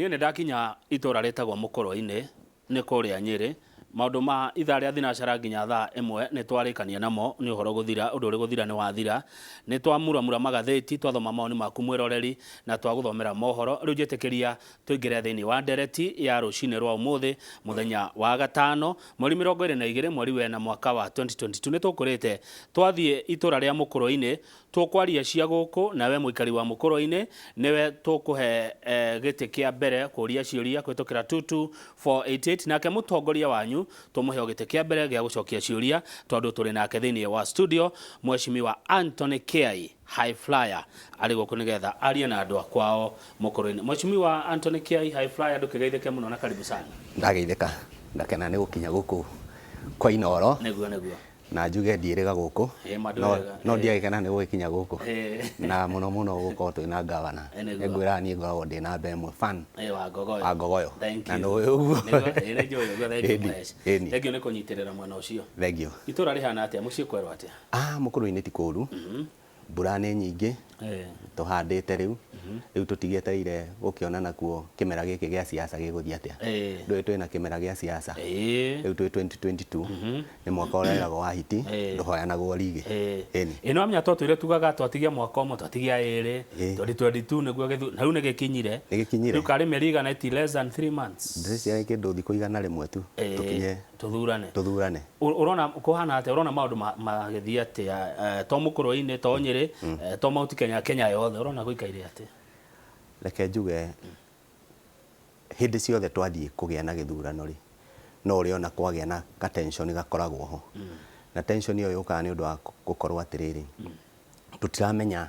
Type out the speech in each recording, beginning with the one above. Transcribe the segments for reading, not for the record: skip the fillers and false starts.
Niĩ nĩ ndakinya itũra rĩtagwo Mũkũrwe-inĩ, nĩ kũrĩa Nyĩrĩ. Maũndũ ma ithaa rĩa thinacara nginya thaa ĩmwe nĩ twarĩkania namo, nĩ ũhoro gũthira, ũndũ ũrĩ gũthira nĩ wathira. Nĩ twamuramura magathĩti, twathoma mawoni maku mwĩroreri, na twagũthomera mohoro. Rĩu njĩtĩkĩria tũingĩre thĩinĩ wa ndereti ya rũcinĩ rwa ũmũthĩ, mũthenya wa gatano, mweri 22, mweri wena mwaka wa 2022. Nĩ tũkwĩrĩte twathiĩ itũra rĩa Mũkũrwe-inĩ, Tũkwaria cia gũkũ, nawe mũikari wa Mũkũrwe-inĩ nĩwe tũkũhe gĩtĩ kĩa mbere kũria ciũria kũhĩtũkĩra 22488 nake mũtongoria wanyu tũmũhe o gĩtĩ kĩa mbere gĩa gũcokia ciũria tondũ tũrĩ nake thĩinĩ wa studio Mheshimiwa Anthony Kiai High Flyer arĩ gũkũ nĩgetha arie na andũ a kwao Mũkũrwe-inĩ. Mheshimiwa Anthony Kiai High Flyer ndũkĩgeithĩke mũno na karibu sana. Ndageithĩka, ndakena nĩ gũkinya gũkũ kwa Inooro. Nĩguo nĩguo. Na njuge ndiĩrĩga gũkũ Ĩĩ, ma no, ndwĩrĩga, no ĩĩ. ndiagĩkena nĩ gũgĩkinya gũkũ Ĩĩ. na mũno mũno gũkorwo twĩ na gavana. Ĩĩ, nĩguo. Nĩngwĩraga niĩ ngoragwo ndĩ namba ĩmwe fan Ĩĩ, wa Ngogoyo. wa Ngogoyo. Thank Na you. nĩũĩ ũguo. Nĩguo, ĩĩ, nĩnjũĩ ũguo, thank you Ĩni, Mũhesh. ĩni. Thank you nĩ kũnyitĩrĩra mwena ũcio. Thank you. Itũra rĩhana atĩa? Mũciĩ kwerwo atĩa? Ah, Mũkũrwe-inĩ ti kũru. Mbura nĩ nyingĩ tũhandĩte rĩu, rĩu tũtigĩetereire gũkĩona nakuo kĩmera gĩkĩ gĩa siasa gĩgũthiĩ atĩa. Ndũĩ twĩna kĩmera gĩa siasa, rĩu twĩ 2022, nĩ mwaka ũrĩa wĩragwo wa hiti, ndũhoyanagwo rigĩ. Ĩni. Ĩ nĩwamenya twatũire tugaga twatigia mwaka ũmwe twatigia ĩrĩ, 2022 nĩguo gĩthu, na rĩu nĩgĩkinyire. Nĩgĩkinyire. Rĩu karĩ mĩeri igana ĩti less than 3 months. Ndĩreciria nĩ kĩndũ thikũ 100 tu tũkinye. Tũthurane. Tũthurane. Ũrona kũhana atĩa? Ũrona maũndũ magĩthiĩ atĩa? To Mũkũrwe-inĩ, to Nyĩrĩ, to Mount Kenya, Kenya yothe, ũrona gũikaire atĩa? Reke njuge hĩndĩ ciothe twathiĩ kũgĩa na gĩthurano rĩ, no ũrĩona kwagĩa na ka tension gakoragwo ho. Na tension ĩyo yũkaga nĩ ũndũ wa gũkorwo atĩrĩrĩ, tũtiramenya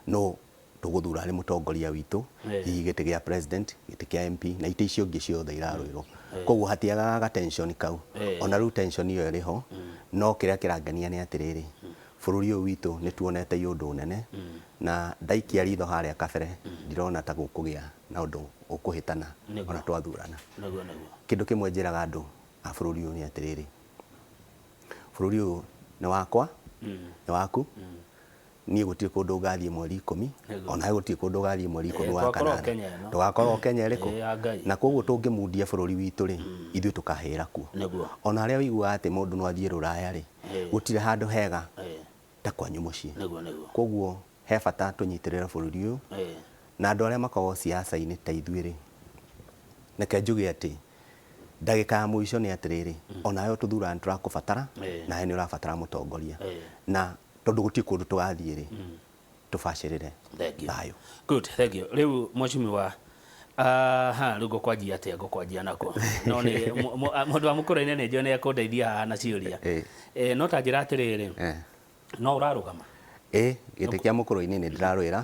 nũ tũgũthura arĩ mũtongoria witũ, hihi gĩtĩ gĩa president, gĩtĩ kĩa MP na itĩ icio ingĩ ciothe irarũĩrwo. Koguo hatiagaga ga tension kau. Ona rĩu tension ĩyo ĩrĩ ho, no kĩrĩa kĩrangenia nĩ atĩrĩrĩ, bũrũri ũyũ witũ nĩ tuonete iũndũ nene, na ndaikia ritho harĩa kabere ndirona ta gũkũgĩa na ũndũ ũkũhĩtana ona twathurana. Kĩndũ kĩmwe njĩraga andũ a bũrũri ũyũ nĩ atĩrĩrĩ, bũrũri ũyũ nĩ wakwa, nĩ waku, Niĩ gũtirĩ kũndũ ngathiĩ mweri ikũmi, Nĩguo. o nawe gũtirĩ kũndũ ũgathiĩ mweri ikũmi Ĩĩ, wa twakorwo kanana. Kenya ĩno. Tũgakorwo Kenya ĩrĩkũ? Ĩĩ, ya Ngai. Na koguo tũngĩmundia bũrũri witũ rĩ, ithuĩ tũkahĩra kuo. Nĩguo. O na arĩa ũiguaga atĩ mũndũ no athiĩ rũraya rĩ, Ĩĩ. gũtirĩ handũ hega Ĩĩ. ta kwanyu mũciĩ. Nĩguo, nĩguo. Koguo he bata tũnyitĩrĩre bũrũri ũyũ, Ĩĩ. na andũ arĩa makoragwo siasa-inĩ ta ithuĩ rĩ, reke njuge atĩ ndagĩka ya mũico nĩ atĩrĩrĩ, o nawe ũtũthuraga nĩ tũrakũbatara, Ĩĩ. nawe nĩ ũrabatara mũtongoria. Ĩĩ. Na tondũ gũtirĩ kũndũ tũgathiĩ rĩ, tũbacĩrĩre Thank you. thayũ. Good, thank you. Rĩu mheshimiwa aha, rĩu ngũkwanjia atĩa ngũkwanjia nako no nĩ mũndũ wa mũkũrũ-inĩ nĩ njũĩ nĩ ekũndeithia haha na ciũria. Ĩ. No ta njĩra atĩrĩrĩ, no ũrarũgama? Ĩ, gĩtĩ kĩa mũkũrũ-inĩ nĩ ndĩrarũĩra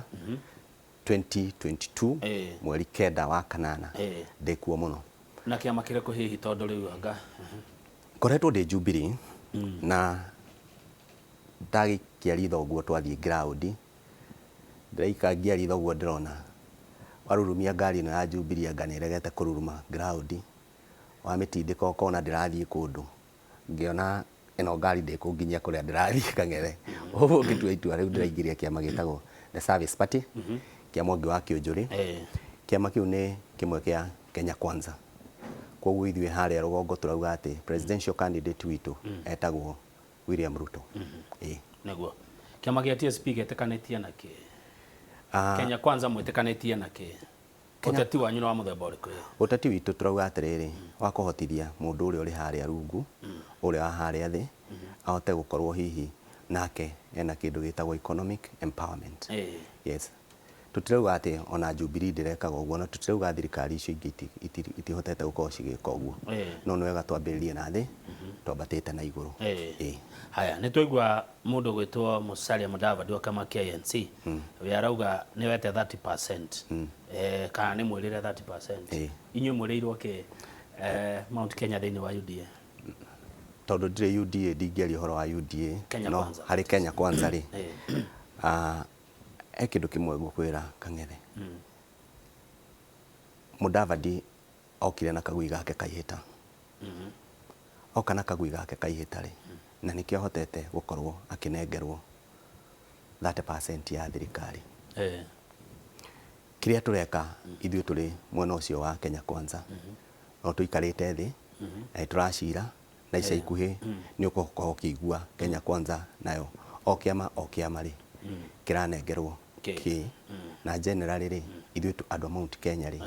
2022 Ĩ. mweri 9 wa kanana ndĩkuo mũno. Na kĩama kĩrĩkũ hihi tondũ rĩu anga? Ngoretwo ndĩ Jubilee na Ndagĩikia ritho ũguo twathiĩ ground, ndĩraikangia ritho ũguo ndĩrona warurumia ngari ĩno ya Jubilee anga nĩ ĩregete kũruruma ground, wamĩtindĩka ũkona ndĩrathiĩ kũndũ, ngĩona ĩno ngari ndĩkũnginyia kũrĩa ndĩrathiĩ Kang'ethe. Ũguo ngĩtua itua rĩu ndĩraingĩria kĩama gĩtagwo The Service Party kĩa Mwangi wa Kĩũnjũrĩ. Kĩama kĩu nĩ kĩmwe kĩa Kenya Kwanza. Kwoguo ithuĩ harĩa rũgongo tũrauga atĩ presidential candidate witũ etagwo William Ruto. Ĩĩ. Nĩguo. Kĩama gĩa TSP gĩtĩkanĩtie na kĩ? Ah, Kenya Kwanza mwĩtĩkanĩtie na kĩ? Ũteti wanyu nĩ wa mũthemba ũrĩkũ? Ũteti witũ tũrauga atĩrĩrĩ, wa kũhotithia mũndũ ũrĩa ũrĩ harĩa rungu, ũrĩa wa harĩa thĩ, ahote gũkorwo hihi nake ena kĩndũ gĩtagwo economic empowerment. Yes. Tũtirauga atĩ ona Jubilee ndĩrekaga ũguo, na tũtirauga thirikari icio ingĩ itihotete gũkorwo cigĩka ũguo. No nĩ wega twambĩrĩrie na thĩ, twambatĩte na igũrũ. Ĩĩ. Haya, nĩ twaigua mũndũ ũgwĩtwo Musalia Mudavadi wa kĩama kĩa ANC, we arauga nĩ wete 30%, kana nĩ mwĩrĩre 30%. Inyuĩ mwĩrĩirwo kĩ Mount Kenya thĩinĩ wa UDA? Tondũ ndirĩ UDA ndingĩaria ũhoro wa UDA, Kenya no Kwanza. harĩ Kenya Kwanza rĩ, He kĩndũ kĩmwe ngũkwĩra Kang'ethe, Mudavadi okire na kagui gake ka ihĩta. Oka na kagui gake ka ihĩta rĩ, na nĩkĩo ahotete gũkorwo akĩnengerwo 30% ya thirikari. Kĩrĩa tũreka ithuĩ tũrĩ mwena ũcio wa Kenya Kwanza, no tũikarĩte thĩ na nĩ tũracira, na ica ikuhĩ nĩ ũgũkorwo ũkĩigua Kenya Kwanza nayo o kĩama o kĩama rĩ kĩranengerwo Kĩ. kĩ na generally rĩ, ithuĩ andũ a Mount Kenya rĩ,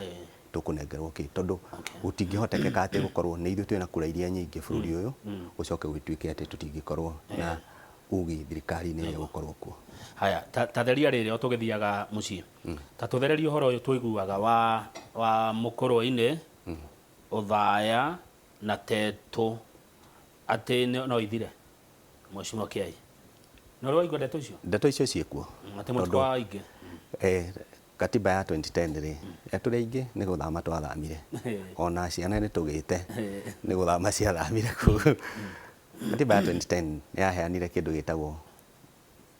tũkũnengerwo kĩ, tondũ gũtingĩhotekeka atĩ gũkorwo nĩ ithuĩ twĩna kura iria nyingĩ bũrũri ũyũ, gũcoke gũtuĩke atĩ tũtingĩkorwo na ugi thirikari-inĩ ĩrĩa ĩgũkorwo kuo. Haya, ta theria rĩrĩ o tũgĩthiaga mũciĩ, ta tũthererie ũhoro ũyũ tũiguaga wa Mũkũrwe-inĩ, Othaya na Tetũ atĩ no ithire. Mheshimiwa Kiai, no waigua ndeto icio? Ndeto icio ciĩkuo. Atĩ mũtikoa aingĩ. Katiba ya 2010 rĩ, tũrĩ aingĩ nĩ gũthama twathamire, ona ciana nĩ tũgĩte nĩ gũthama ciathamire kũu. Katiba ya 2010 nĩ yaheanire kĩndũ gĩtagwo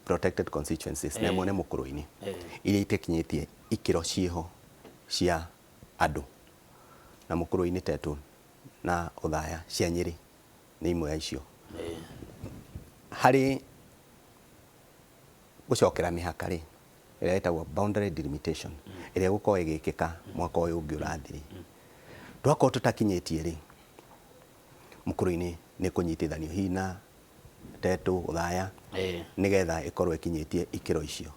protected constituencies, na ĩmwe nĩ Mũkũrwe-inĩ, iria itakinyĩtie ikĩro ciĩho cia andũ, na Mũkũrwe-inĩ, Tetũ na Othaya cia Nyĩrĩ nĩ imwe ya icio. Harĩ gũcokera mĩhaka rĩ, ĩrĩa ĩtagwo boundary delimitation, ĩrĩa ĩgũkorwo ĩgĩkĩka mwaka ũyũ ũngĩ ũrathiri, twakorwo tũtakinyĩtie rĩ, Mũkũrwe-inĩ nĩ kũnyitithanio hihi na Tetũ, Othaya, nĩgetha ĩkorwo ĩkinyĩtie ikĩro icio.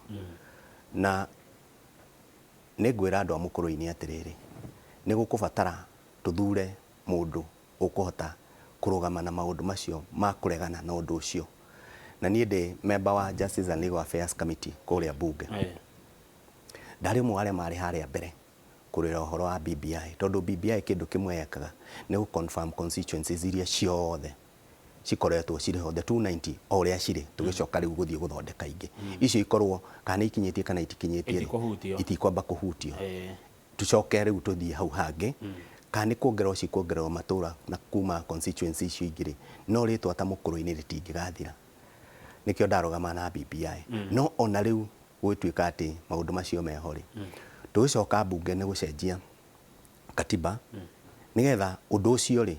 Na nĩ ngwĩra andũ a Mũkũrwe-inĩ atĩrĩrĩ, nĩ gũkũbatara tũthure mũndũ ũkũhota kũrũgama na maũndũ macio ma kũregana na ũndũ ũcio. Na niĩ ndĩ member wa Justice and Legal Affairs Committee kũrĩa bunge. Ndarĩ ũmwe wa arĩa marĩ harĩa mbere kũrũĩra ũhoro wa BBI, tondũ BBI kĩndũ kĩmwe yekaga nĩ gũ confirm constituencies iria ciothe cikoretwo cirĩ ho, the 290 o ũrĩa cirĩ, tũgĩcoka rĩu gũthiĩ gũthondeka ingĩ icio ikorwo kana nĩ ikinyĩtie kana itikinyĩtie rĩ, Itikũhutio. Itikwamba kũhutio. Tucoke rĩu tũthiĩ hau hangĩ, kana nĩ kuongererwo cikuongererwo matũra na kuma constituency icio ingĩ rĩ, no rĩtwa ta Mũkũrwe-inĩ rĩtingĩgathira. Nĩkĩo ndarũgama na BBI. No ona rĩu gũgĩtuĩka atĩ maũndũ macio meho rĩ, tũgĩcoka mbunge nĩ gũcenjia katiba, nĩgetha ũndũ ũcio rĩ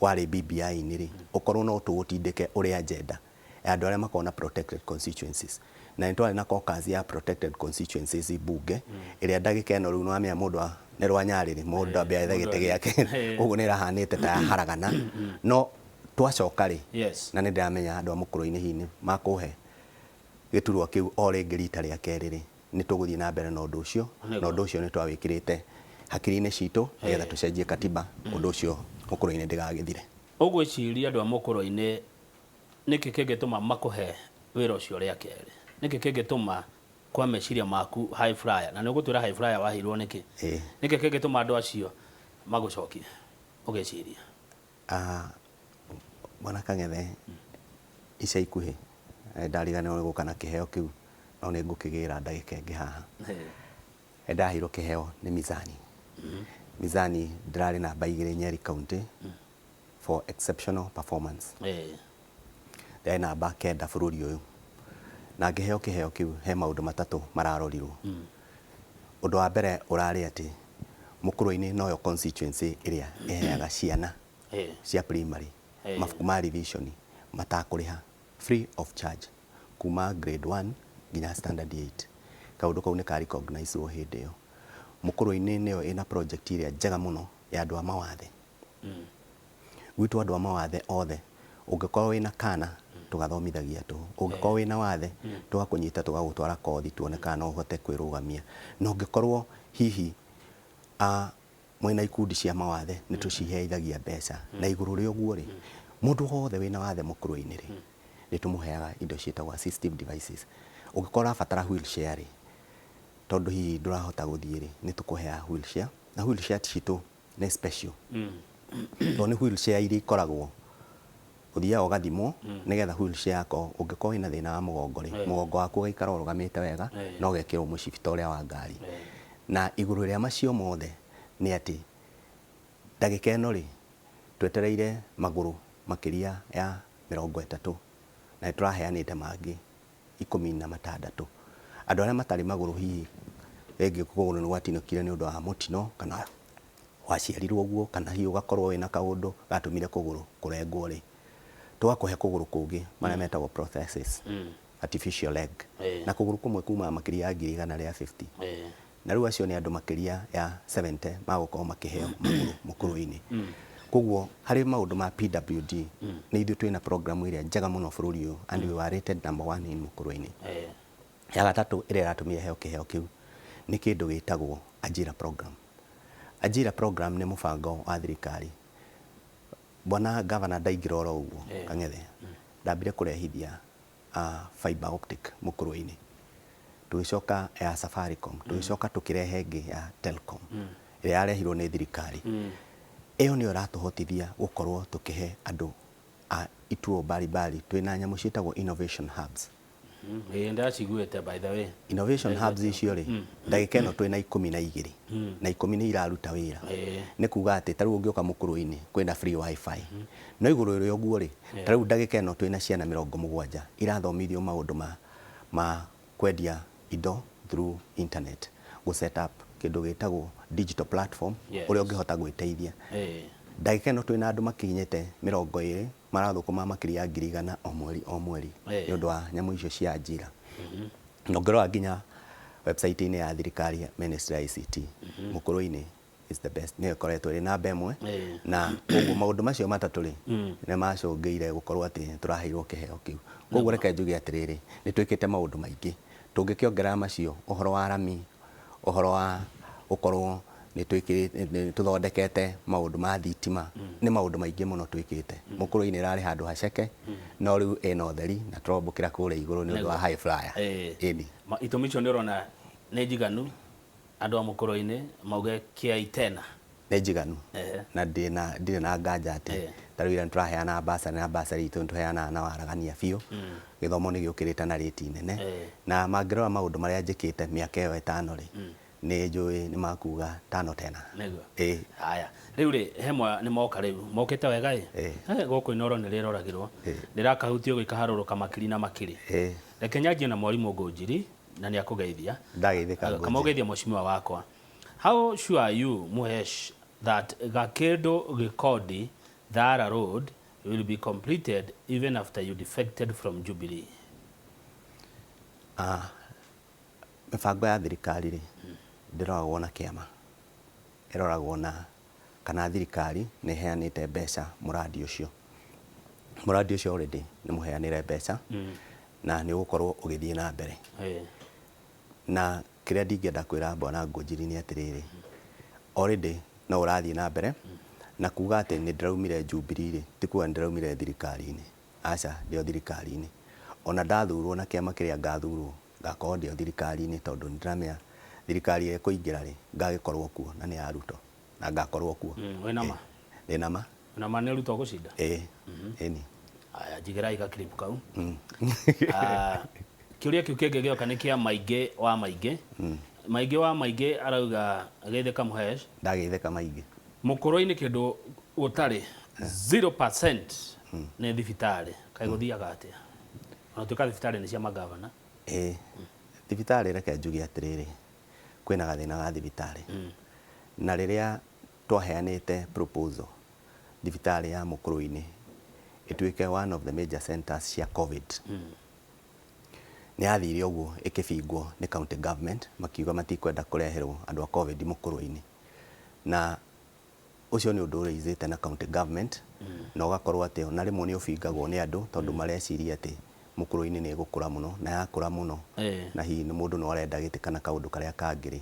warĩ BBI-inĩ rĩ, ũkorwo no tũũtindĩke ũrĩ agenda ya andũ arĩa makoragwo na protected constituencies. Na nĩ twarĩ na caucus ya protected constituencies mbunge, ĩrĩa ndagĩka ĩno rĩu nĩwamenya mũndũ wa nĩ rwa Nyarĩrĩ, mũndũ ambe ethe gĩtĩ gĩake, koguo nĩ ĩrahanĩte ta yaharagana. No twacoka rĩ, na nĩ ndĩramenya andũ a Mũkũrwe-inĩ hihi nĩ makũhe gĩturwa kĩu o rĩngĩ rita rĩa kerĩ rĩ, nĩ tũgũthiĩ na mbere na ũndũ ũcio, na ũndũ ũcio nĩ twawĩkĩrĩte hakiri-inĩ citũ nĩgetha tũcenjie katiba, ũndũ ũcio Mũkũrwe-inĩ ndĩgagĩthire. Ũgwĩciria andũ a Mũkũrwe-inĩ nĩkĩ kĩngĩtũma makũhe wĩra ũcio rĩa kerĩ? Nĩkĩ kĩngĩtũma kwa meciria maku high flyer, na nĩ ũgũtwĩra high flyer waheirwo nĩkĩ? Nĩkĩ kĩngĩtũma andũ acio magũcokie ũgĩciria? Bwana Kang'ethe, ica ikuhĩ ndariganĩrwo nĩ gũka na kĩheo kĩu, no nĩ ngũkĩgĩra ndagĩka ĩngĩ haha. Ndaheirwo kĩheo nĩ Mizani. Mizani ndĩrarĩ namba 2 Nyeri County for exceptional performance. Ndĩrarĩ namba 9 bũrũri ũyũ. Na ngĩheo kĩheo kĩu he maũndũ matatũ mararorirwo. Ũndũ wa mbere ũrarĩ atĩ Mũkũrwe-inĩ noyo constituency ĩrĩa ĩheaga ciana cia primary mabuku ma revision matakũrĩha, free of charge, kuma grade 1 nginya standard 8. Kaũndũ kau nĩ ka recognize hĩndĩ ĩyo. Mũkũrwe-inĩ nĩyo ĩna project ĩrĩa njega mũno ya andũ a mawathe. Gwitũ andũ a mawathe othe, ũngĩkorwo wĩna kana tũgathomithagia tũhũ, ũngĩkorwo wĩna wathe tũgakũnyita tũgagũtwara kothi tuone kana no ũhote kwĩrũgamia, na ũngĩkorwo hihi mwĩna ikundi cia mawathe nĩ tũciheithagia mbeca. Na igũrũ rĩa ũguo rĩ, mũndũ wothe wĩna wathe Mũkũrwe-inĩ rĩ, nĩ tũmũheaga indo ciĩtagwo assistive devices. Ũngĩkorwo ũrabatara wheelchair rĩ, tondũ hihi ndũrahota gũthiĩ rĩ, nĩ tũkũheaga wheelchair, na wheelchair citũ nĩ special, tondũ nĩ wheelchair iria ikoragwo ũthiaga ũgathimwo, nĩgetha wheelchair yako ũngĩkorwo wĩna thĩna wa mũgongo rĩ, mũgongo waku ũgaikara ũrũgamĩte wega, na ũgekĩrwo mũcibi ta ũrĩa wa ngari. Na igũrũ rĩa macio mothe nĩ atĩ ndagĩka ĩno rĩ, twetereire magũrũ makĩria ya 30, na nĩ tũraheanĩte mangĩ 16. Andũ arĩa matarĩ magũrũ, hihi rĩngĩ kũgũrũ nĩ gwatinũkire nĩ ũndũ wa mũtino, kana waciarirwo ũguo, kana hihi ũgakorwo wĩna kaũndũ gatũmire kũgũrũ kũrengwo rĩ, tũgakũhe kũgũrũ kũngĩ, marĩa metagwo prosthesis, artificial leg. Na kũgũrũ kũmwe kumaga makĩria ya 150,000. Na rĩu acio nĩ andũ makĩria ya 70 magũkorwo makĩheo magũrũ Mũkũrwe-inĩ. Koguo harĩ maũndũ ma PWD, nĩ ithuĩ twĩna program ĩrĩa njega mũno bũrũri ũyũ, and we were rated number one in Mũkũrwe-inĩ. Ya gatatũ ĩrĩa ĩratũmire heo kĩheo kĩu nĩ kĩndũ gĩtagwo Ajira program. Ajira program nĩ mũbango wa thirikari. Bwana gavana ndaingĩra oro ũguo Kang'ethe, ndambire kũrehithia fiber optic Mũkũrwe-inĩ, tũgĩcoka ya Safaricom, tũgĩcoka tũkĩrehe ĩngĩ ya Telcom ĩrĩa yarehirwo nĩ thirikari. Ĩyo nĩyo ĩratũhotithia gũkorwo tũkĩhe andũ a ituo mbalimbali. Twĩna nyamũ ciĩtagwo innovation hubs. Ĩĩ, ndaciguĩte, by the way. Innovation hubs icio rĩ, ndagĩka ĩno twĩna 12 na 10 nĩ iraruta wĩra. Nĩ kuga atĩ ta rĩu ũngĩũka Mũkũrwe-inĩ kwĩna free wifi. No igũrũ rĩa ũguo rĩ, ta rĩu ndagĩka ĩno twĩna ciana 70 irathomithio maũndũ ma kwendia indo through internet, gũ set up kĩndũ gĩtagwo digital platform ũrĩa ũngĩhota gwĩteithia. Ndagĩka ĩno twĩna andũ makinyĩte 20 marathũkũma makĩria ya 100,000 o mweri o mweri nĩ ũndũ wa nyamũ icio cia Ajira. Na ũngĩrora nginya website-inĩ ya thirikari ya Ministry ya ICT, Mũkũrwe-inĩ is the best, nĩyo ĩkoretwo ĩrĩ namba ĩmwe. Na koguo maũndũ macio matatũ rĩ, nĩ macũngĩire gũkorwo atĩ tũraheirwo kĩheo kĩu. Koguo reke njuge atĩrĩrĩ, nĩ twĩkĩte maũndũ maingĩ. Tũngĩkĩongerera macio, ũhoro wa rami, ũhoro wa gũkorwo nĩ tũthondekete maũndũ ma thitima, nĩ maũndũ maingĩ mũno twĩkĩte. Mũkũrwe-inĩ ĩrarĩ handũ haceke, no rĩu ĩna ũtheri na tũrombũkĩra kũrĩa igũrũ nĩ ũndũ wa high flyer. Ĩni. Itũmi icio nĩ ũrona nĩ njiganu andũ a Mũkũrwe-inĩ mauge kĩai tena? Nĩ njiganu. Na ndirĩ na nganja atĩ ta rĩu ira nĩtũraheana bursary, na bursary itũ nĩtũheanaga na waragania biũ. Gĩthomo nĩ gĩũkĩrĩte na rĩti nene. Na mangĩrora maũndũ marĩa njĩkĩte mĩaka ĩyo 5 rĩ, nĩ njũĩ nĩ makuga tano tena. Nĩguo. Haya, rĩu rĩ, he mwa nĩ moka rĩu, mokĩte wega ĩ? Gũkũ Inooro nĩ rĩroragĩrwo. Rĩrakahutio gĩkaharũrũka makiri na makiri. Reke nyanjie na mwarimũ Ngũnjiri, na nĩ akũgeithia. Ndageithĩka Ngũnjiri. Kamũgeithia mheshimiwa wakwa. How sure are you, Muhesh, that Gakindu Gikodi Thara Road will be completed even after you defected from Jubilee? Mĩbango ya thirikari rĩ, ndĩroragwo na kĩama, ĩroragwo na kana thirikari nĩ ĩheanĩte mbeca mũrandi ũcio. Mũrandi ũcio already nĩ mũheanĩre mbeca na nĩ ũgũkorwo ũgĩthiĩ na mbere. Na kĩrĩa ndingĩenda kwĩra bwana Ngũnjiri nĩ atĩrĩrĩ, already no ũrathiĩ na mbere na kuga atĩ nĩ ndĩraumire Jubilee rĩ, ti kuga nĩ ndĩraumire thirikari-inĩ. Aca, ndĩ o thirikari-inĩ. Ona ndathurwo na kĩama kĩrĩa ngathurwo, ngakorwo ndĩ o thirikari-inĩ, tondũ nĩ ndĩramenya thirikari ĩrĩa ĩkũingĩra rĩ, ngagĩkorwo kuo na nĩ ya Ruto na ngakorwo kuo. Wĩna ma? Ndĩna ma. Wĩna ma nĩ Ruto gũcinda? Ĩĩ. Ĩni. Aya, njigĩrai ga clip kau. Kĩũria kĩu kĩngĩ gĩoka nĩ kĩa Maingĩ wa Maingĩ. Maingĩ wa Maingĩ arauga geithĩka Mũhesh. Ndageithĩka Maingĩ. Mũkũrwe-inĩ kĩndũ gũtarĩ 0% nĩ thibitarĩ. Kaĩ gũthiaga atĩa? Ona tuĩka thibitarĩ nĩ cia magavana. Ĩĩ. Thibitarĩ, reke njuge atĩrĩrĩ, kwĩna gathĩna ga thibitarĩ. Na rĩrĩa twaheanĩte proposal thibitarĩ ya Mũkũrwe-inĩ ĩtuĩke one of the major centers cia COVID, nĩ yathire ũguo ĩkĩbingwo nĩ county government, makiuga matikwenda kũreherwo andũ a COVID Mũkũrwe-inĩ. Na ũcio nĩ ũndũ ũraisĩte na county government, na ũgakorwo atĩ ona rĩmwe nĩ ũbingagwo nĩ andũ tondũ mareciria atĩ Mũkũrwe-inĩ nĩ ĩgũkũra mũno, na yakũra mũno na hihi nĩ mũndũ no arenda gĩtĩ kana kaũndũ karĩa kangĩ rĩ,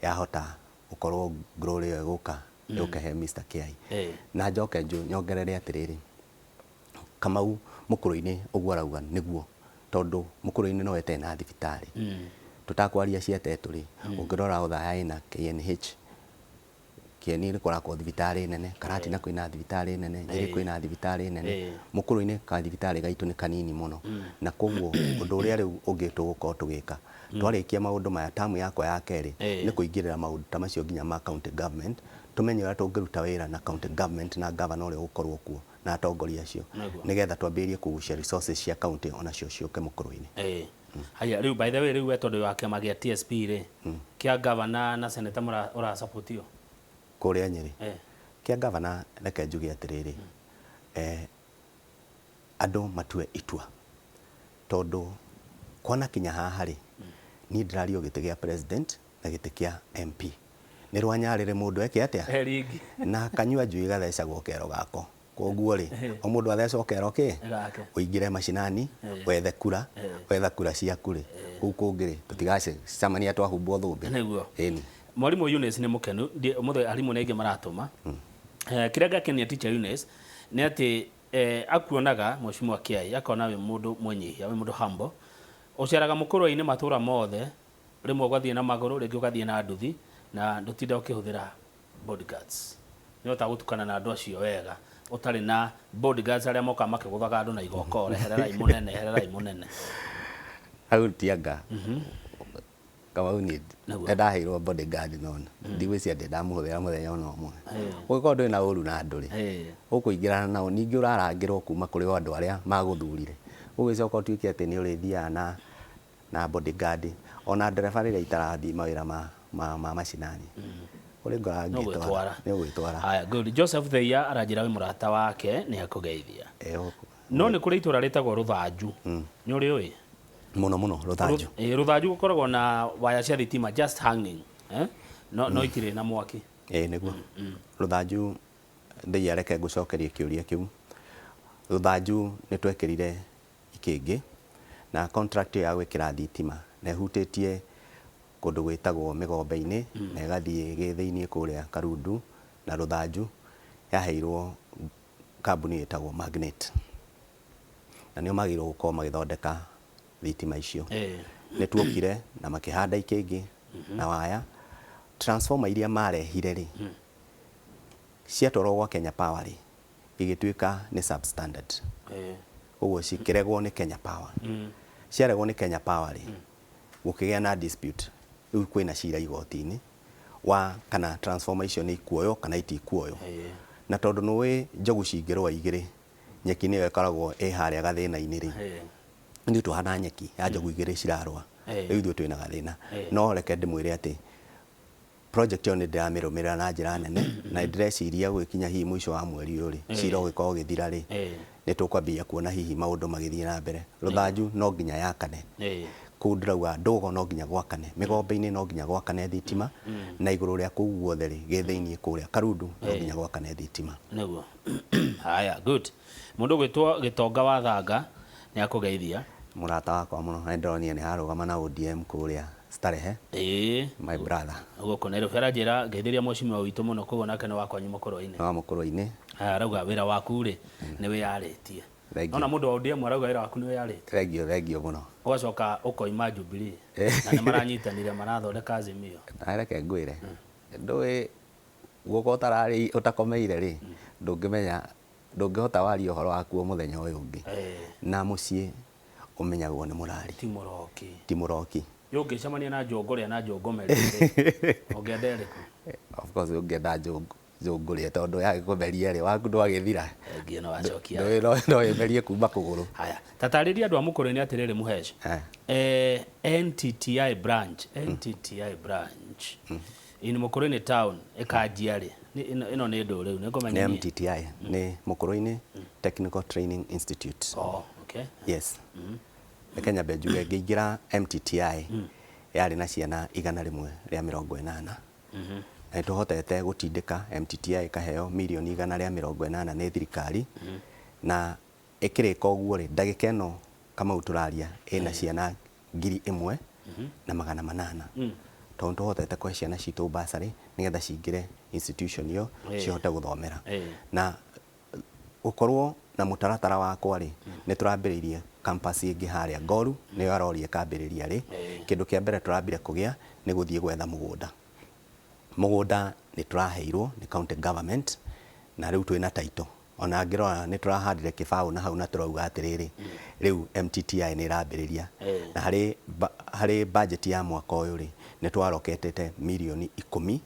yahota gũkorwo glory ĩyo ĩgũka yũke he Mr. Kiai. Na njoke nyongerere atĩrĩrĩ, Kamau Mũkũrwe-inĩ ũguo arauga nĩguo, tondũ Mũkũrwe-inĩ no ĩtarĩ na thibitarĩ. Tũtakwaria cia Tetu rĩ, ũngĩrora Othaya ĩna KNH, Kieni nĩ kũrakwo thibitarĩ nene, Karatina kwĩna thibitarĩ nene, Nyĩrĩ kwĩna thibitarĩ nene, Mũkũrwe-inĩ ka thibitarĩ gaitũ nĩ kanini mũno. Na koguo ũndũ ũrĩa rĩu ũngĩ tũgũkorwo tũgĩka, twarĩkia maũndũ maya, tamu yakwa ya kerĩ nĩ kũingĩrĩra maũndũ ta macio nginya ma county government, tũmenye ũrĩa tũngĩruta wĩra na county government na governor ũrĩa ũgũkorwo kuo na atongoria acio, nĩgetha twambĩrĩrie kũgucia resources cia county onacio ciũke Mũkũrwe-inĩ. Haya, rĩu by the way, rĩu we tondũ wa kĩama gĩa TSP rĩ, kĩa governor na senator ũra support io? Kũrĩa Nyĩrĩ? Kĩa governor, reke njuge atĩrĩrĩ, andũ matue itua, tondũ kwana kinya haha rĩ, niĩ ndĩrario gĩtĩ gĩa president na gĩtĩ kĩa MP. Nĩ rwanyarĩrĩ mũndũ eke atĩa? Heringi. Na kanyua njui gathecagwo kero gako. Koguo rĩ, o mũndũ athecwo kero kĩ? Gake. Ũingĩre macinani, wethe kura, wetha kura ciaku rĩ, kũu kũngĩ rĩ, tũtigacemania twahumbwo thũmbĩ. Nĩguo. Ĩni. Mwarimũ Eunice nĩ mũkenu, ũmũthĩ arimũ nĩ aingĩ maratũma. Kĩrĩa ngakenia teacher Eunice nĩ atĩ akuonaga Mheshimiwa Kiai akona wĩ mũndũ mwĩnyihia, wĩ mũndũ humble. Ũceraga mũkũrwe-inĩ matũra mothe, rĩmwe ũgathiĩ na magũrũ, rĩngĩ ũgathiĩ na nduthi, na ndũtinda ũkĩhũthĩra bodyguards. Nĩ ũhotaga gũtukana na andũ acio wega, ũtarĩ na bodyguards arĩa mokaga makĩgũthaga andũ na igokore, hererai mũnene, hererai mũnene. Hau tianga. Kamau niĩ Nĩguo. nĩ ndaheirwo bodyguard no ndigwĩciria ndĩ ndamũhũthĩra mũthenya ona ũmwe. Ũngĩkorwo ndũrĩ na ũru na andũ rĩ, ũkũingĩrana nao, ningĩ ũrarangĩrwo kuma kũrĩ o andũ arĩa magũthurire. Ũgĩcoka ũtuĩke atĩ nĩ ũrĩthiaga na bodyguard. Ona ndereba rĩrĩa itarathiĩ mawĩra ma macinani. Kũrĩ ngoraga No ngĩtwara. gwĩtwara. Nĩ ũgwĩtwara. Haya, good. Joseph Theia aranjĩra wĩ mũrata wake nĩ akũgeithia. No nĩ kũrĩ itũra rĩtagwo Rũthanju. Nĩ ũrĩ ũĩ? Mũno mũno Rũthanju. Rũthanju gũkoragwo na waya cia thitima just hanging. No, no itirĩ na mwaki. Nĩguo. Rũthanju, Theia reke ngũcokerie kĩũria kĩu. Rũthanju nĩ twekĩrire ikĩngĩ na contract ĩyo ya gwĩkĩra thitima na ĩhutĩtie kũndũ gwĩtagwo Mĩgombe-inĩ na ĩgathiĩ gĩthĩinĩ kũrĩa Karundu na Rũthanju, yaheirwo kambuni ĩtagwo Magnet. Na nĩo magĩrĩirwo gũkorwo magĩthondeka thitima icio. Nĩ tuokire na makĩhanda ikĩngĩ na waya. Transformer iria marehire rĩ, ciatwarwo gwa Kenya Power rĩ, igĩtuĩka nĩ substandard. Ũguo cikĩregwo nĩ Kenya Power. Ciaregwo nĩ Kenya Power rĩ, gũkĩgĩa na dispute. Rĩu kwĩna cira igoti-inĩ wa kana transformer icio nĩ ikuoywo kana itikuoywo. Na tondũ nĩũĩ njogu cingĩrũa igĩrĩ, nyeki nĩyo ĩkoragwo ĩ harĩa gathĩna-inĩ rĩ. Ithuĩ tũhana nyeki ya njogu igĩrĩ cirarũa. Rĩu ithuĩ twĩna gathĩna. No reke ndĩmwĩre atĩ project ĩyo nĩ ndĩramĩrũmĩrĩra na njĩra nene na ndĩreciria gũgĩkinya hihi mũico wa mweri ũyũ rĩ, cira ũgĩkorwo ũgĩthira rĩ, nĩ tũkwambĩrĩria kuona hihi maũndũ magĩthiĩ na mbere. Rũthanju no nginya yakane. Kũu ndĩrauga Ndũgũ no nginya gwakane, Mĩgombe-inĩ no nginya gwakane thitima, na igũrũ rĩa kũu guothe rĩ, gĩthĩinĩ kũrĩa Karundu no nginya gwakane thitima. Nĩguo. Haya, good. Mũndũ ũgwĩtwo Gĩtonga wa Thanga nĩ akũgeithia. Mũrata wakwa mũno, na nĩndĩronire nĩ ararũgama na ODM kũrĩa Starehe. My brother. Gũkũ Nairobi aranjĩra ngeithĩria mheshimiwa witũ mũno, koguo nake nĩ wakwa mũkũrũ-inĩ. Nĩ wa mũkũrũ-inĩ. Haya, arauga wĩra waku rĩ, nĩ wĩyarĩtie. Thank you. Nona mũndũ wa ODM arauga wĩra waku nĩ wĩyarĩtie. Thank you, thank you mũno. Ũgacoka ũkoima Jubilee. Na nĩ maranyitanire marathondeka Azimio. Na reke ngwĩre. Ndũĩ guoko ũtararĩ ũtakomeire rĩ, ndũngĩmenya, ndũngĩhota waria ũhoro waku o mũthenya ũyũ ũngĩ. Na mũciĩ ũmenyagwo nĩ mũrari. Ti mũroki. Ti mũroki. Yo ũngĩcemania na njũngũrĩa na njũngũmeria rĩ, ũngĩenda ĩrĩkũ? Of course ũngĩenda njũngũrĩa tondũ yagĩkũmeria rĩ, waku ndwagĩthira. Ĩngĩ no wacokia. Ndũĩ no ĩmerie kuma kũgũrũ. Haya, tatarĩria andũ a mũkũrũ-inĩ atĩrĩrĩ Mũhesh. NTTI branch, NTTI branch. In Mũkũrũ-inĩ town ĩkanjia rĩ? Ĩno nĩ ndũ rĩu, nĩ ngũmenya Nĩ niĩ. MTTI, nĩ Mũkũrũ-inĩ Technical Training Institute. Oh, okay. Yes. Reke nyambe njuge ngĩingĩra MTTI yarĩ na ciana igana rĩmwe rĩa mĩrongo ĩnana. Na nĩtũhotete gũtindĩka MTTI ĩkaheo mirioni igana rĩa mĩrongo ĩnana nĩ thirikari. Na ĩkĩrĩka ũguo rĩ, ndagĩka ĩno Kamau tũraria ĩna ciana ngiri ĩmwe na magana manana. Tondũ nĩtũhotete kũhe ciana citũ bursary nĩgetha cingĩre institution ĩyo cihote gũthomera. Na gũkorwo na mũtaratara wakwa rĩ, nĩ tũrambĩrĩirie campus ĩngĩ harĩa Ngoru, nĩyo aroria ĩkambĩrĩria rĩ. Kĩndũ kĩa mbere tũrambire kũgĩa nĩ gũthiĩ gwetha mũgũnda. Mũgũnda nĩ tũraheirwo nĩ county government na rĩu twĩna title. Ona ngĩrora nĩ tũrahandire kĩbaũ na hau na tũrauga atĩrĩrĩ, rĩu MTTI nĩ ĩrambĩrĩria. Na harĩ budget ya mwaka ũyũ rĩ, nĩ twaroketete mirioni ikũmi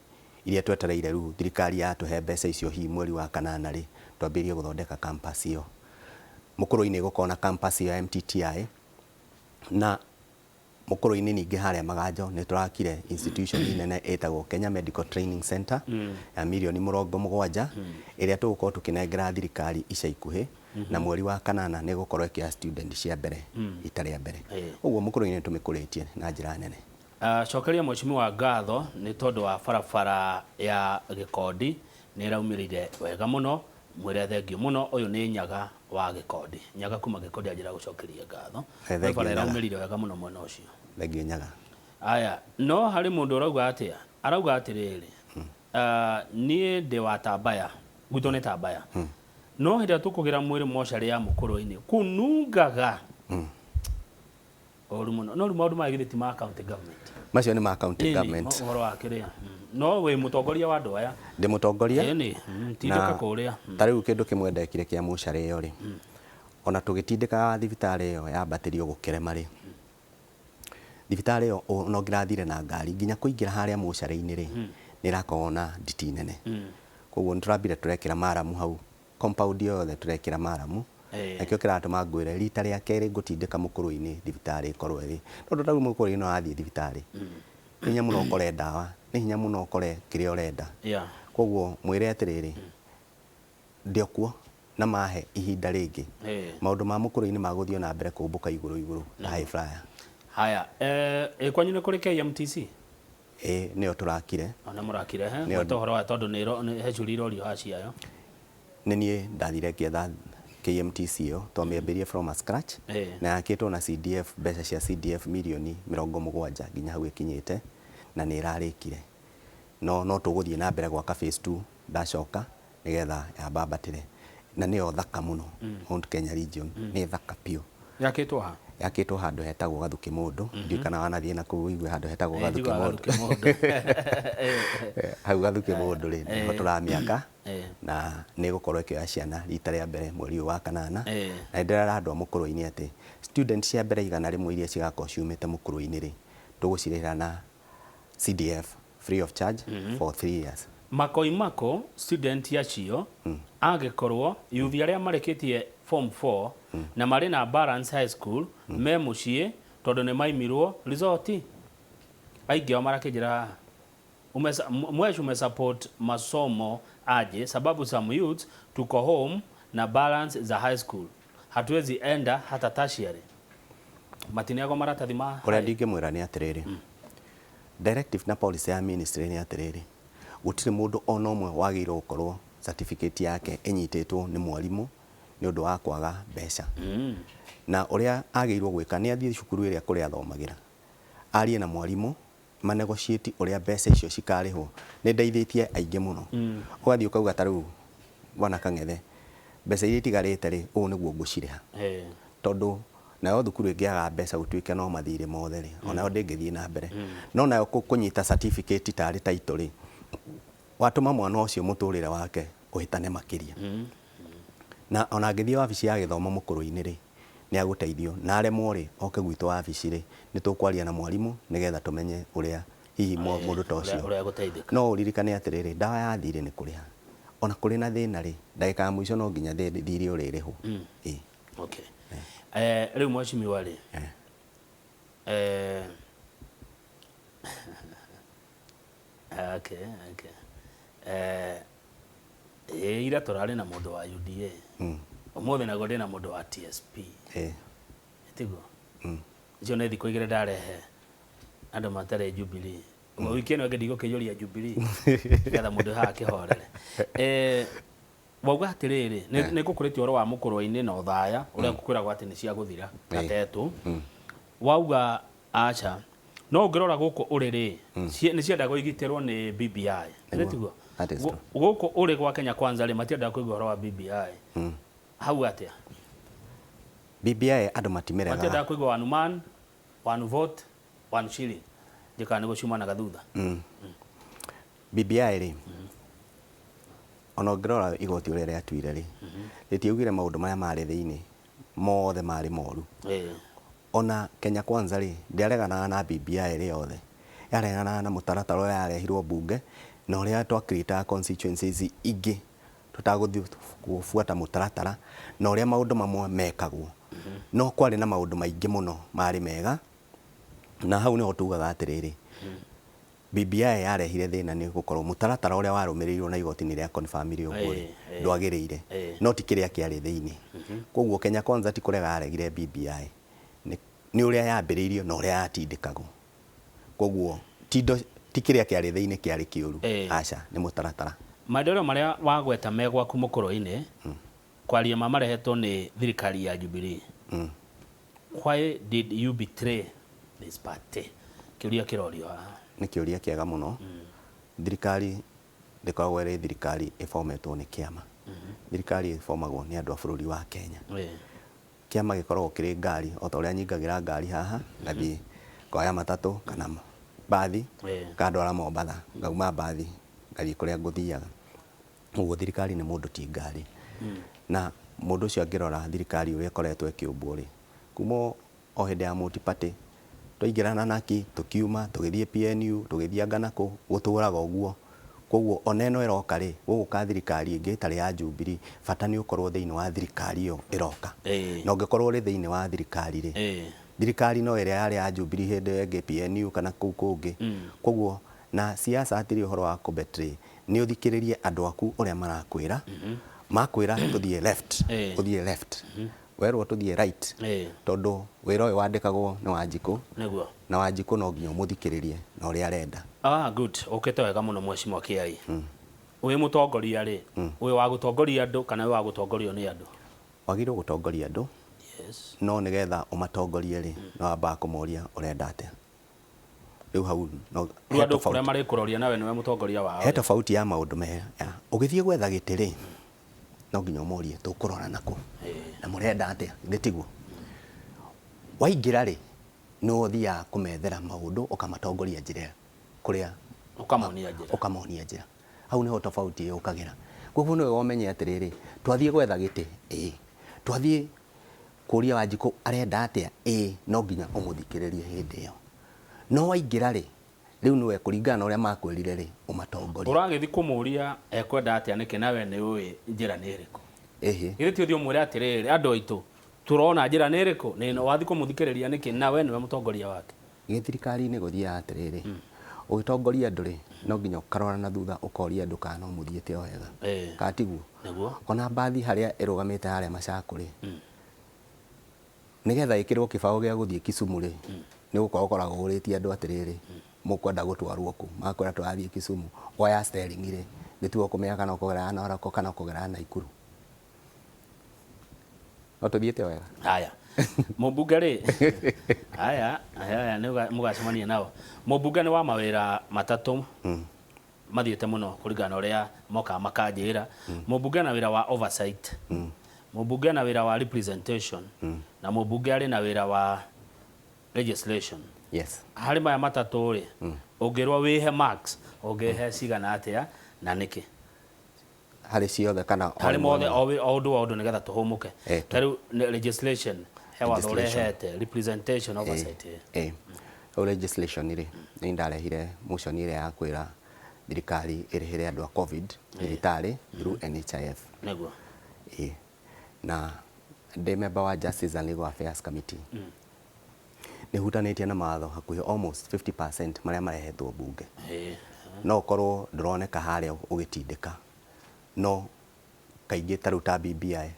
iria twetereire rĩu thirikari yatũhe mbeca icio hihi mweri wa kanana rĩ, twambĩrĩrie gũthondeka campus ĩyo. Mũkũrũ-inĩ gũkorwo na campus ĩyo ya MTTI na Mũkũrũ-inĩ ningĩ harĩa Maganjo nĩ tũrakire institution nene ĩtagwo Kenya Medical Training Center ya mirioni mũrongo mũgwanja ĩrĩa tũgũkorwo tũkĩnengera thirikari ica ikuhĩ na mweri wa kanana nĩ ĩgũkorwo ĩkĩoya student cia mbere ita rĩa mbere. Ũguo Mũkũrũ-inĩ nĩ tũmĩkũrĩtie na njĩra nene. Cokeria mheshimiwa ngatho nĩ tondũ wa barabara ya Gĩkondi nĩ ĩraumĩrĩire wega mũno, mwĩre thengio mũno. Ũyũ nĩ Nyaga wa Gĩkondi, Nyaga kuma Gĩkondi anjĩra gũcokeria ngatho. Eh, thengiũ Barabara Nyaga. ĩraumĩrire wega mũno mwena ũcio. Thengio Nyaga. Aya, no harĩ mũndũ ũrauga atĩa? Arauga atĩrĩrĩ, niĩ ndĩ wa Tambaya, gwitũ nĩ Tambaya, no hĩndĩ ĩrĩa tũkũgĩra mwĩrĩ mocarĩ ya Mũkũrũ-inĩ kũnungaga ũru mũno. No rĩu maũndũ maya githĩ ti ma county government? Macio nĩ ma county Ĩni, government. Ũhoro wa kĩrĩa, no wĩ mũtongoria wa andũ aya. Ndĩ mũtongoria. Ĩni, tindũka kũrĩa. Ta rĩu kĩndũ kĩmwe ndekire kĩa mocarĩ ĩyo rĩ, ona tũgĩtindĩkaga thibitarĩ ĩyo yambatĩrio gũkĩrema rĩ, thibitarĩ ĩyo ona ũngĩrathire na ngari nginya kũingĩra harĩa mocarĩ-inĩ rĩ, nĩ ĩrakorwo na nditi nene. Koguo nĩ tũrambire tũrekĩra maramu hau, compound yothe tũrekĩra maramu. Nakĩo kĩratũma ngwĩre rita rĩa kerĩ ngũtindĩka Mũkũrũ-inĩ thibitarĩ ĩkorwo ĩrĩ, tondũ ta rĩu Mũkũrũ-inĩ no wathiĩ thibitarĩ, nĩ hinya mũno ũkore ndawa, nĩ hinya mũno ũkore kĩrĩa ũrenda. Koguo mwĩre atĩrĩrĩ, ndĩ o kuo na mahe ihinda rĩngĩ, maũndũ ma Mũkũrũ-inĩ magũthiĩ na mbere kũmbũka igũrũ igũrũ ta high flyer. Haya, kwanyu nĩ kũrĩ KMTC? Ĩĩ, nĩyo tũrakire. Ona mũrakire he? Gweta ũhoro wa tondũ nĩ he ciũria irorio haha ciayo. Nĩ niĩ ndathire ngĩetha KMTC ĩyo, twamĩambĩrĩrie from a scratch, na yakĩtwo na CDF, mbeca cia CDF mirioni 70 nginya hau ĩkinyĩte, na nĩ ĩrarĩkire. No tũgũthiĩ na mbere gwaka phase 2 ndacoka nĩgetha yambambatĩre. Na nĩyo thaka mũno, Mount Kenya region, nĩ thaka biũ. Yakĩtwo ha? Yakĩtwo handũ hetagwo Gathuki Mũndũ. Ndiũĩ kana wanathiĩ na kũu ũigue handũ hetagwo Eh, Gathuki njiguaga Mũndũ. Gathuki Mũndũ. Hau Gathuki Mũndũ rĩ, nĩho tũramĩaka. Na nĩ ĩgũkorwo ĩkĩoya ciana rita rĩa mbere mweri ũyũ wa kanana. Na nĩndĩrera andũ a Mũkũrũ-inĩ atĩ student cia mbere 100 iria cigakorwo ciumĩte Mũkũrũ-inĩ rĩ, tũgũcirĩhĩra na CDF free of charge for 3 years. Makoimako student acio angĩkorwo yuthi arĩa marĩkĩtie form 4 na marĩ na balance high school me mũciĩ tondũ nĩ maimirwo resort, aingĩ ao marakĩnjĩra mwesh umesupport masomo aje, sababu some youths tuko home na balance za high school hatuwezi enda hata tertiary, matineagwo maratathi ma Ũrĩa ndingĩmwĩra nĩ atĩrĩrĩ, directive na policy ya ministry nĩ atĩrĩrĩ, gũtirĩ mũndũ ona ũmwe wagĩrĩirwo gũkorwo certificate yake ĩnyitĩtwo nĩ mwarimũ nĩ ũndũ wa kwaga mbeca. Na ũrĩa agĩrĩirwo gwĩka nĩ athiĩ cukuru ĩrĩa kũrĩa athomagĩra, arie na mwarimũ, manegotiate ũrĩa mbeca icio cikarĩhwo. Nĩ ndeithĩtie aingĩ mũno. Ũgathiĩ ũkauga ta rĩu bwana Kang'ethe, mbeca iria itigarĩte rĩ, ũũ nĩguo ngũcirĩha. Tondũ nayo thukuru ĩngĩaga mbeca gũtuĩke no mathirĩ mothe rĩ, onayo ndĩngĩthiĩ na mbere. No nayo kũnyita certificate tarĩ title rĩ, watũma mwana ũcio mũtũrĩre wake ũhĩtane makĩria. Na ona angĩthiĩ wabici ya gĩthomo Mũkũrũ-inĩ rĩ, nĩ agũteithio. Na aremwo rĩ, oke gwitũ wabici rĩ, nĩ tũkwaria na mwarimũ nĩgetha tũmenye ũrĩa hihi mũndũ ta ũcio. Ũrĩa egũteithĩka. No ũririkane atĩrĩrĩ, ndawa ya thirĩ nĩ kũrĩha. Ona kũrĩ na thĩna rĩ, ndagĩka ya mũico no nginya thirĩ ũrĩrĩhwo. Okay. Rĩu mheshimiwa rĩ, okay, okay. Ira tũrarĩ na mũndũ wa UDA. Ũmũthĩ naguo ndĩna mũndũ wa TSP. Tiguo? Icio nĩ thikũ igĩrĩ ndarehe andũ matarĩ Jubilee. Ũguo wiki ĩno ĩngĩ ndigũkĩiyũria Jubilee. Nĩgetha mũndũ haha akĩhorere. Wauga atĩrĩrĩ, nĩ ngũkũrĩtie ũhoro wa Mũkũrũ-inĩ na Othaya, ũrĩa kwĩragwo atĩ nĩ cia gũthira, gatetũ. Wauga aca, no ũngĩrora gũkũ ũrĩ rĩ, nĩ ciendaga igitĩrwo nĩ BBI. Nĩ tiguo? That is true. Gũkũ ũrĩ gwa Kenya Kwanza rĩ, matiendaga kũigua ũhoro wa BBI. Hau atĩa? BBI andũ matimeregaga. Matiendaga kũigua one man, one vote, one shilling. Njĩkaga nĩguo ciumanaga thutha. BBI rĩ, ona ũngĩrora igoti ũrĩa rĩatuire rĩ, rĩtiaugire maũndũ marĩa marĩ thĩinĩ mothe marĩ moru. Ona Kenya Kwanza rĩ, ndĩareganaga na BBI rĩ yothe. Yareganaga na mũtaratara ũrĩa yarehirwo mbunge na ũrĩa twacreataga constituencies ingĩ tũtagũthiĩ gũbuata mũtaratara na ũrĩa maũndũ mamwe mekagwo. No kwarĩ na maũndũ maingĩ mũno marĩ mega, na hau nĩho tugaga atĩrĩrĩ, BBI yarehire thĩna nĩ gũkorwo mũtaratara ũrĩa warũmĩrĩirwo na igoti nĩ rĩa confirmire ũguo rĩ, ndwagĩrĩire. No ti kĩrĩa kĩarĩ thĩinĩ. Koguo Kenya Kwanza ti kũrega yaregire BBI, nĩ ũrĩa yambĩrĩirio na ũrĩa yatindĩkagwo. Koguo ti indo ti kĩrĩa kĩarĩ thĩinĩ kĩarĩ kĩũru. Eh. Aca, nĩ mũtaratara. Maendeleo marĩa wagweta me gwaku mũkũrũ-inĩ, kwaria ma marehetwo nĩ thirikari ya Jubilee. Why did you betray this party? Kĩũria kĩrorio haha. Nĩ kĩũria kĩega mũno. Thirikari ndĩkoragwo ĩrĩ thirikari ĩbometwo nĩ kĩama. Thirikari ĩbomagwo nĩ andũ a bũrũri wa Kenya. Kĩama gĩkoragwo kĩrĩ ngari, o ta ũrĩa nyingagĩra ngari haha ngathiĩ ngoya matatũ kana mbathi, kandwara Mombatha, ngauma mbathi ngathiĩ kũrĩa ngũthiaga. Ũguo thirikari nĩ mũndũ, ti ngari. Na mũndũ ũcio angĩrora thirikari ũrĩa ĩkoretwo ĩkĩũmbwo rĩ, kuma o hĩndĩ ya multi party twaingĩrana naki, tũkiuma tũgĩthiĩ PNU, tũgĩthiĩ anga nakũ, gũtũraga ũguo. Koguo ona ĩno ĩroka rĩ, gũgũka thirikari ĩngĩ ĩtarĩ ya Jubilee, bata nĩ ũkorwo thĩinĩ wa thirikari ĩyo ĩroka. Na ũngĩkorwo ũrĩ thĩinĩ wa thirikari rĩ, thirikari no ĩrĩa yarĩ ya Jubilee hĩndĩ ĩyo ĩngĩ PNU kana kũu kũngĩ. Koguo na siasa hatirĩ ũhoro wa kũ-betray, nĩ ũthikĩrĩrie andũ aku ũrĩa marakwĩra. Makwĩra tũthiĩ left, ũthiĩ left. Werwo tũthiĩ right, tondũ wĩra ũyũ wandĩkagwo nĩ Wanjikũ, na Wanjikũ no nginya ũmũthikĩrĩrie na ũrĩa arenda. Ah, good. Ũkĩte wega mũno, Mheshimiwa Kiai. Wĩ mũtongoria rĩ, wĩ wa gũtongoria andũ kana wĩ wa gũtongorio nĩ andũ? Wagĩrĩirwo gũtongoria andũ, no nĩgetha ũmatongorie rĩ, no wambaga kũmoria ũrenda atĩa. Rĩu hau no Rĩu andũ kũrĩa marĩkũroria nawe nĩwe mũtongoria wao. He tofauti ya maũndũ me ya ũgĩthiĩ gwetha gĩtĩ rĩ, no nginya ũmorie tũkũrora nakũ na mũrenda atĩa, githĩ tiguo? Waingĩra rĩ, nĩwe ũthiaga kũmethera maũndũ, ũkamatongoria njĩra kũrĩa Ũkamonia njĩra. Ũkamonia njĩra. Hau nĩho tofauti yũkagĩra. Koguo nĩwe ũmenye atĩrĩrĩ, twathiĩ gwetha gĩtĩ, ĩĩ, twathiĩ kũria Wanjikũ arenda atĩa, ĩĩ, no nginya ũmũthikĩrĩrie hĩndĩ ĩyo. No waingĩra rĩ, rĩu nĩwe kũringana na ũrĩa makwĩrire rĩ, ũmatongorie. Ũragĩthiĩ kũmũria ekwenda atĩa nĩkĩ nawe nĩ ũĩ njĩra nĩ ĩrĩkũ? Ĩhĩ. Githĩ ti ũthiĩ ũmwĩre atĩrĩrĩ, andũ aitũ tũrona njĩra nĩ ĩrĩkũ, nĩ ĩno. Wathiĩ kũmũthikĩrĩria nĩkĩ nawe nĩwe mũtongoria wake? Gĩthirikari-inĩ gũthiaga atĩrĩrĩ, ũgĩtongoria andũ rĩ, no nginya ũkarora na thutha ũkoria andũ kana no mũthiĩte o wega, kana tiguo? Nĩguo. Ona mbathi harĩa ĩrũgamĩte harĩa Machakũ rĩ, nĩgetha ĩkĩrwo kĩbaũ gĩa gũthiĩ Kisumu rĩ, nĩ gũkorwo ũkoragwo ũrĩtie andũ atĩrĩrĩ, mũkwenda gũtwarwo kũ? Makwĩra tũrathiĩ Kisumu. Woya steering rĩ, nĩ tuo ũkũmenya kana ũkũgerera Narok kana ũkũgerera Naikuru. No tũthiĩte o wega. Haya, mũmbunge rĩ, haya haya, nĩ mũgacemania nao. Mũmbunge nĩ wa mawĩra matatũ mathiĩte mũno kũringana na ũrĩa mokaga makanjĩra. Mũmbunge na wĩra wa oversight, mũmbunge na wĩra wa representation, na mũmbunge arĩ na wĩra wa legislation. Yes. Harĩ maya matatũ rĩ, ũngĩrwo wĩhe marks, ũngĩhe cigana atĩa na nĩkĩ? Harĩ ciothe kana o Harĩ rĩmwe mothe. rĩmwe? O ũndũ o ũndũ nĩgetha tũhũmũke. Ta rĩu legislation, he watho Legislation. ũrehete, representation, oversight. Eh, rĩu legislation rĩ, nĩ ndarehire motion ĩrĩa ya kwĩra thirikari ĩrĩhĩre andũ a COVID thibitarĩ through NHIF. Ĩ, na ndĩ member wa Justice and Legal Affairs Committee, nĩ hutanĩtie na mawatho hakuhĩ almost 50% marĩa marehetwo bunge. No ũkorwo ndũroneka harĩa ũgĩtindĩka, no kaingĩ ta rĩu ta BBI,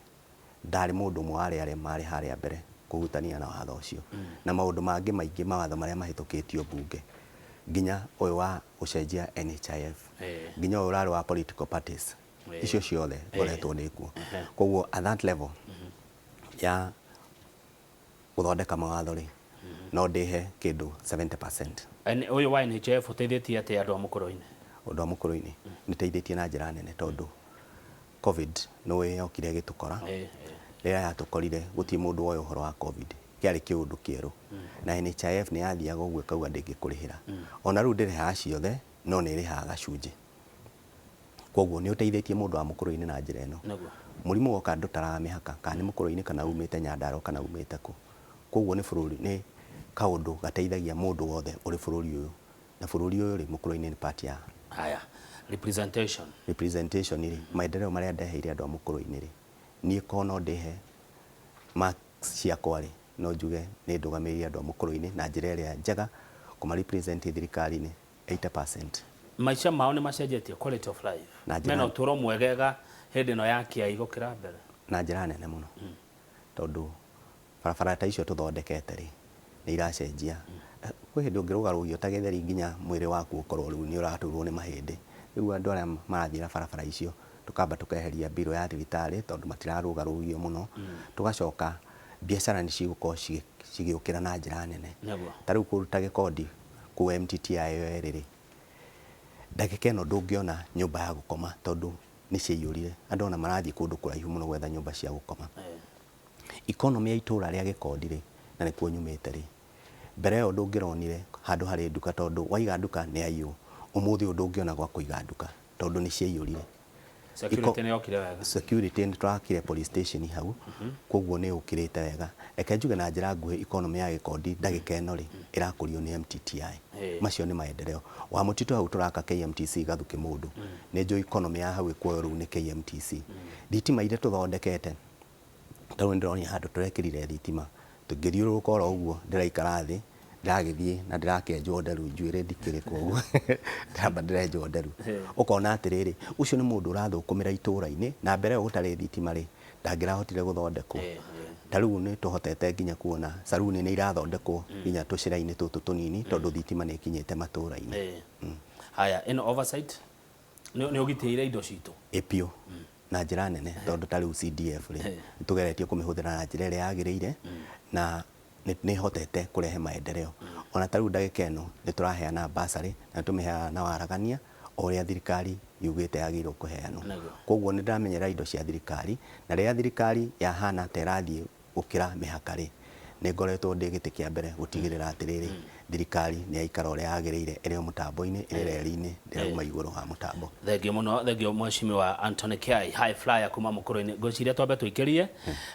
ndarĩ mũndũ ũmwe wa arĩa marĩ harĩa mbere kũhutania na watho ũcio, na maũndũ mangĩ maingĩ, mawatho marĩa mahĩtũkĩtio bunge, nginya ũyũ wa gũcenjia NHIF, nginya ũyũ ũrarĩ wa political parties, icio ciothe ngoretwo ndĩ kuo. Koguo at that level ya gũthondeka mawatho rĩ, no ndĩhe kĩndũ 70%. Ũyũ wa NHIF ũteithĩtie atĩa andũ a mũkũrũ-inĩ? Ũndũ wa mũkũrũ-inĩ nĩ teithĩtie na njĩra nene, tondũ COVID nĩ yokire ĩgĩtũkora. Rĩrĩa yatũkorire, gũtirĩ mũndũ woĩ ũhoro wa COVID, kĩarĩ kĩũndũ kĩerũ, na NHIF nĩ yathiaga ũguo ĩkauga ndĩngĩkũrĩhĩra. Ona rĩu ndĩrĩhaga ciothe, no nĩ ĩrĩhaga gacunjĩ. Koguo nĩ ũteithĩtie mũndũ wa mũkũrũ-inĩ na njĩra ĩno. Mũrimũ woka ndũtaraga mĩhaka, kana nĩ mũkũrũ-inĩ kana umĩte Nyandarua kana umĩte kũ. Koguo nĩ bũrũri, nĩ kaũndũ gateithagia mũndũ wothe ũrĩ bũrũri ũyũ, na bũrũri ũyũ rĩ, mũkũrũ-inĩ nĩ part ya. Haya, representation. Representation rĩ, maendeleo marĩa ndeheire andũ a mũkũrũ-inĩ rĩ, niĩ ko no ndĩhe marks ciakwa rĩ, no njuge nĩ ndũgamĩrĩire andũ a mũkũrũ-inĩ na njĩra ĩrĩa njega, kũma represent thirikari-inĩ 80%. Maica mao nĩ macenjetie, quality of life? Na njĩra- Mena ũtũũro mwegega hĩndĩ ĩno ya kĩai gũkĩra mbere? Na njĩra nene mũno, tondũ barabara ta icio tũthondekete rĩ, nĩ iracenjia. Kwĩ hĩndĩ ũngĩrũgarũgio ta gĩtheri nginya mwĩrĩ waku ũkorwo rĩu nĩ ũraturwo nĩ mahĩndĩ. Rĩu andũ arĩa marathiĩ na barabara icio tũkamba tũkeheria mbirũ ya thibitarĩ tondũ matirarũgarũgio mũno. Tũgacoka biacara nĩ cigũkorwo cigĩũkĩra na njĩra nene. Ta rĩu kũndũ ta Gĩkondi kũu MTTI ĩyo ĩrĩ rĩ, ndagĩka ĩno ndũngĩona nyũmba ya gũkoma tondũ nĩ ciaiyũrire. Andũ ona marathiĩ kũndũ kũraihu mũno gwetha nyũmba cia gũkoma. Economy ya itũra rĩa Gĩkondi rĩ, na nĩkuo nyumĩte rĩ, mbere ĩyo ndũngĩronire handũ harĩ nduka tondũ waiga nduka nĩ aiywo. Ũmũthĩ ũyũ ndũngĩona gwa kũiga nduka tondũ nĩ ciaiyũrire. Security nĩ yokire wega. Security nĩ tũrakire police station hau, koguo nĩ ũkĩrĩte wega. Reke njuge na njĩra nguhĩ economy ya Gĩkondi ndagĩka ĩno rĩ, ĩrakũrio nĩ MTTI. Macio nĩ maendeleo. Wa mũtitũ hau tũraka KMTC Gathuki mũndũ. Nĩ njũĩ economy ya hau ĩkuoywo rĩu nĩ KMTC. Thitima iria tũthondekete, ta rĩu nĩndĩronire handũ tũrekĩrire thitima, tũngĩthiũrũrũka oro ũguo ndĩraikara thĩ, ndĩragĩthiĩ na ndĩrakĩenjwo nderu, njuĩrĩ ndikĩrĩ koguo ndĩramba ndĩrenjwo nderu. Ũkona atĩrĩrĩ, ũcio nĩ mũndũ ũrathũkũmĩra itũra-inĩ, na mbere ĩyo gũtarĩ thitima rĩ, ndangĩrahotire gũthondekwo. Ta rĩu nĩ tũhotete nginya kuona saruni nĩ irathondekwo nginya tũcĩra-inĩ tũtũ tũnini tondũ thitima nĩ ĩkinyĩte matũra-inĩ. Haya, ĩno oversight nĩ ũgitĩire indo citũ? Ĩ biũ, na njĩra nene tondũ ta rĩu CDF rĩ, nĩ tũgeretie kũmĩhũthĩra na njĩra ĩrĩa yagĩrĩire na nĩ ĩhotete kũrehe maendeleo. Ona ta rĩu ndagĩka ĩno nĩ tũraheana bursary na tũmĩheanaga na waragania o ũrĩa thirikari yugĩte yagĩrĩirwo kũheanwo. Koguo nĩ ndĩramenyerera indo cia thirikari na rĩrĩa thirikari yahana ta ĩrathiĩ gũkĩra mĩhaka rĩ, nĩ ngoretwo ndĩ gĩtĩ kĩa mbere gũtigĩrĩra atĩrĩrĩ, thirikari nĩ yaikara ũrĩa yagĩrĩire ĩrĩ o mũtambo-inĩ, ĩrĩ reri-inĩ, ndĩrauma igũrũ wa mũtambo. Thengio mũno, thengio mheshimiwa Anthony Kiai, high flyer kuma mũkũrũ-inĩ. Ngwĩciria twambe tũikĩrie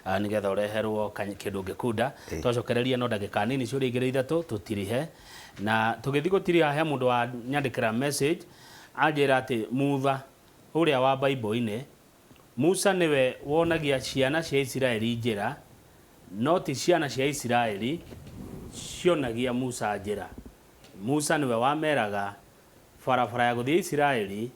nĩgetha ũreherwo kĩndũ ũngĩkunda. Twacokereria no ndagĩka nini ciũria igĩrĩ ithatũ tũtirihe. Na tũgĩthiĩ gũtiriha he mũndũ wa nyandĩkĩra message anjĩra atĩ Mutha ũrĩa wa Bible-inĩ, Musa nĩwe wonagia ciana cia Isiraeli njĩra, no ti ciana cia Isiraeli cionagia Musa njĩra. Musa nĩwe wameraga barabara ya gũthiĩ Isiraeli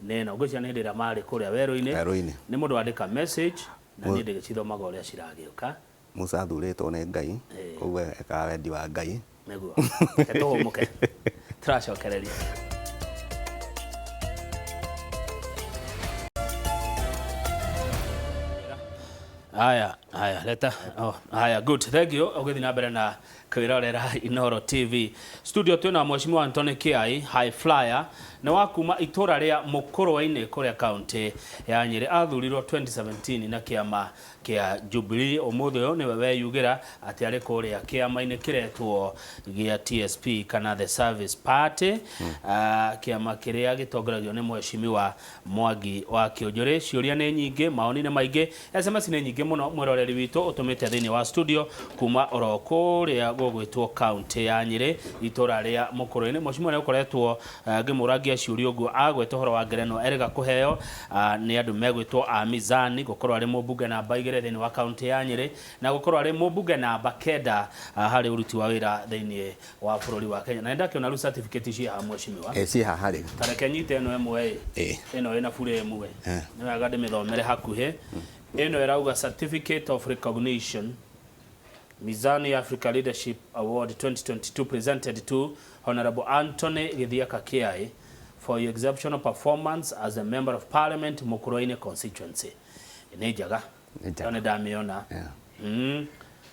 nĩ ĩno. Ngwĩciria nĩ hĩndĩ ĩrĩa marĩ kũrĩa werũ-inĩ. Werũ-inĩ. Nĩ mũndũ wandĩka message na niĩ ndĩgĩcithomaga ũrĩa ciragĩũka. Musa athurĩtwo nĩ Ngai, koguo ekaga wendi wa Ngai. Nĩguo. Reke tũhũmũke. Tũracokereria. Haya, haya, leta. Oh, haya, good. Thank you. Ũgĩthiĩ na mbere na kwĩrorera Inooro TV. Studio twĩna Mheshimiwa Anthony Kiai, High Flyer, nĩ wa kuma itũra rĩa Mũkũrwe-inĩ kũrĩa kaunti ya Nyĩrĩ. Athurirwo 2017 na kĩama kĩa Jubilee. Ũmũthĩ ũyũ nĩwe weyugĩra atĩ arĩ kũrĩa kĩama-inĩ kĩretwo gĩa TSP kana The Service Party, kĩama kĩrĩa gĩtongoragio nĩ Mheshimiwa Mwangi wa Kĩũnjũrĩ. Ciũria nĩ nyingĩ, maoni nĩ maingĩ, SMS nĩ nyingĩ mũno mwĩroreri witũ ũtũmĩte thĩinĩ wa studio kuma oro kũrĩa gũgwĩtwo kaunti ya Nyĩrĩ itũra rĩa Mũkũrũ-inĩ. Mheshimiwa nĩ ũkoretwo ngĩmũrangia ciũria ũguo agweta ũhoro wa ngerenwa erĩga kũheo nĩ andũ megwĩtwo a Mizani, gũkorwo arĩ mũmbunge namba 2 thĩinĩ wa kaunti ya Nyĩrĩ na gũkorwo arĩ mũmbunge namba 9 harĩ ũruti wa wĩra thĩinĩ wa bũrũri wa Kenya. Na nĩndakĩona rĩu certificate ciĩ haha mheshimiwa. Ciĩ haha rĩu. Ta reke nyite ĩno ĩmwe ĩ. Ĩno ĩna bure ĩmwe. Nĩ wega ndĩmĩthomere hakuhĩ. Ĩno ĩrauga Certificate of Recognition Mizani Africa Leadership Award 2022 presented to Honorable Anthony Githiaka Kiai for your exceptional performance as a Member of Parliament Mukurweini constituency. Nĩ njega. Nĩ njega. Nĩ ndamĩona.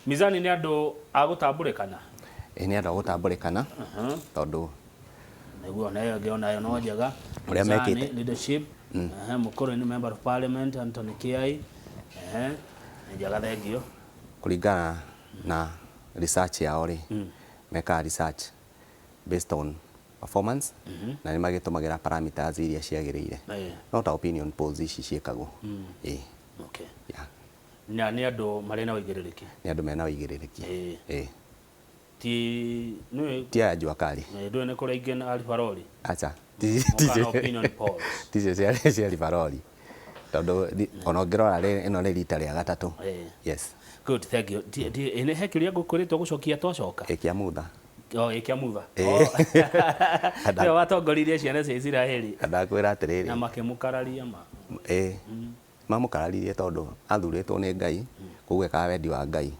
Mizani nĩ andũ a gũtambũrĩkana? Ĩ, nĩ andũ a gũtambũrĩkana, tondũ nĩguo nayo ĩngĩ onayo no njega. Ũrĩa Mizani mekĩte. Leadership, Mukurweini Member of Parliament Anthony Kiai. Nĩ njega, thengio. Kũringana na research yao rĩ, mekaga research based on performance na nĩ magĩtũmagĩra parameters iria ciagĩrĩire. No ta opinion polls ici ciĩkagwo. Na nĩ andũ marĩ na ũigĩrĩrĩki? Nĩ andũ mena ũigĩrĩrĩki. Ti, nĩ Ti aya jua kali. Ndũĩ nĩ kũrĩ aingĩ na Rivaroli? Acha. Mũkana opinion polls. Ti icio cia Rivaroli. Tondũ ona ũngĩrora rĩ, ĩno nĩ rita rĩa gatatũ. Yes. Good, thank you. Nĩ he kĩũria ngũkwĩrĩtwo gũcokia twacoka? Ĩ, kĩa Mutha. Oh, ĩ, kĩa Mutha. Oh. Nĩwe watongoririe ciana cia Isiraeli. Ndakwĩra atĩrĩrĩ. Na makĩmũkararia ma. Mamũkararirie tondũ athurĩtwo nĩ Ngai, koguo ekaga wendi wa Ngai.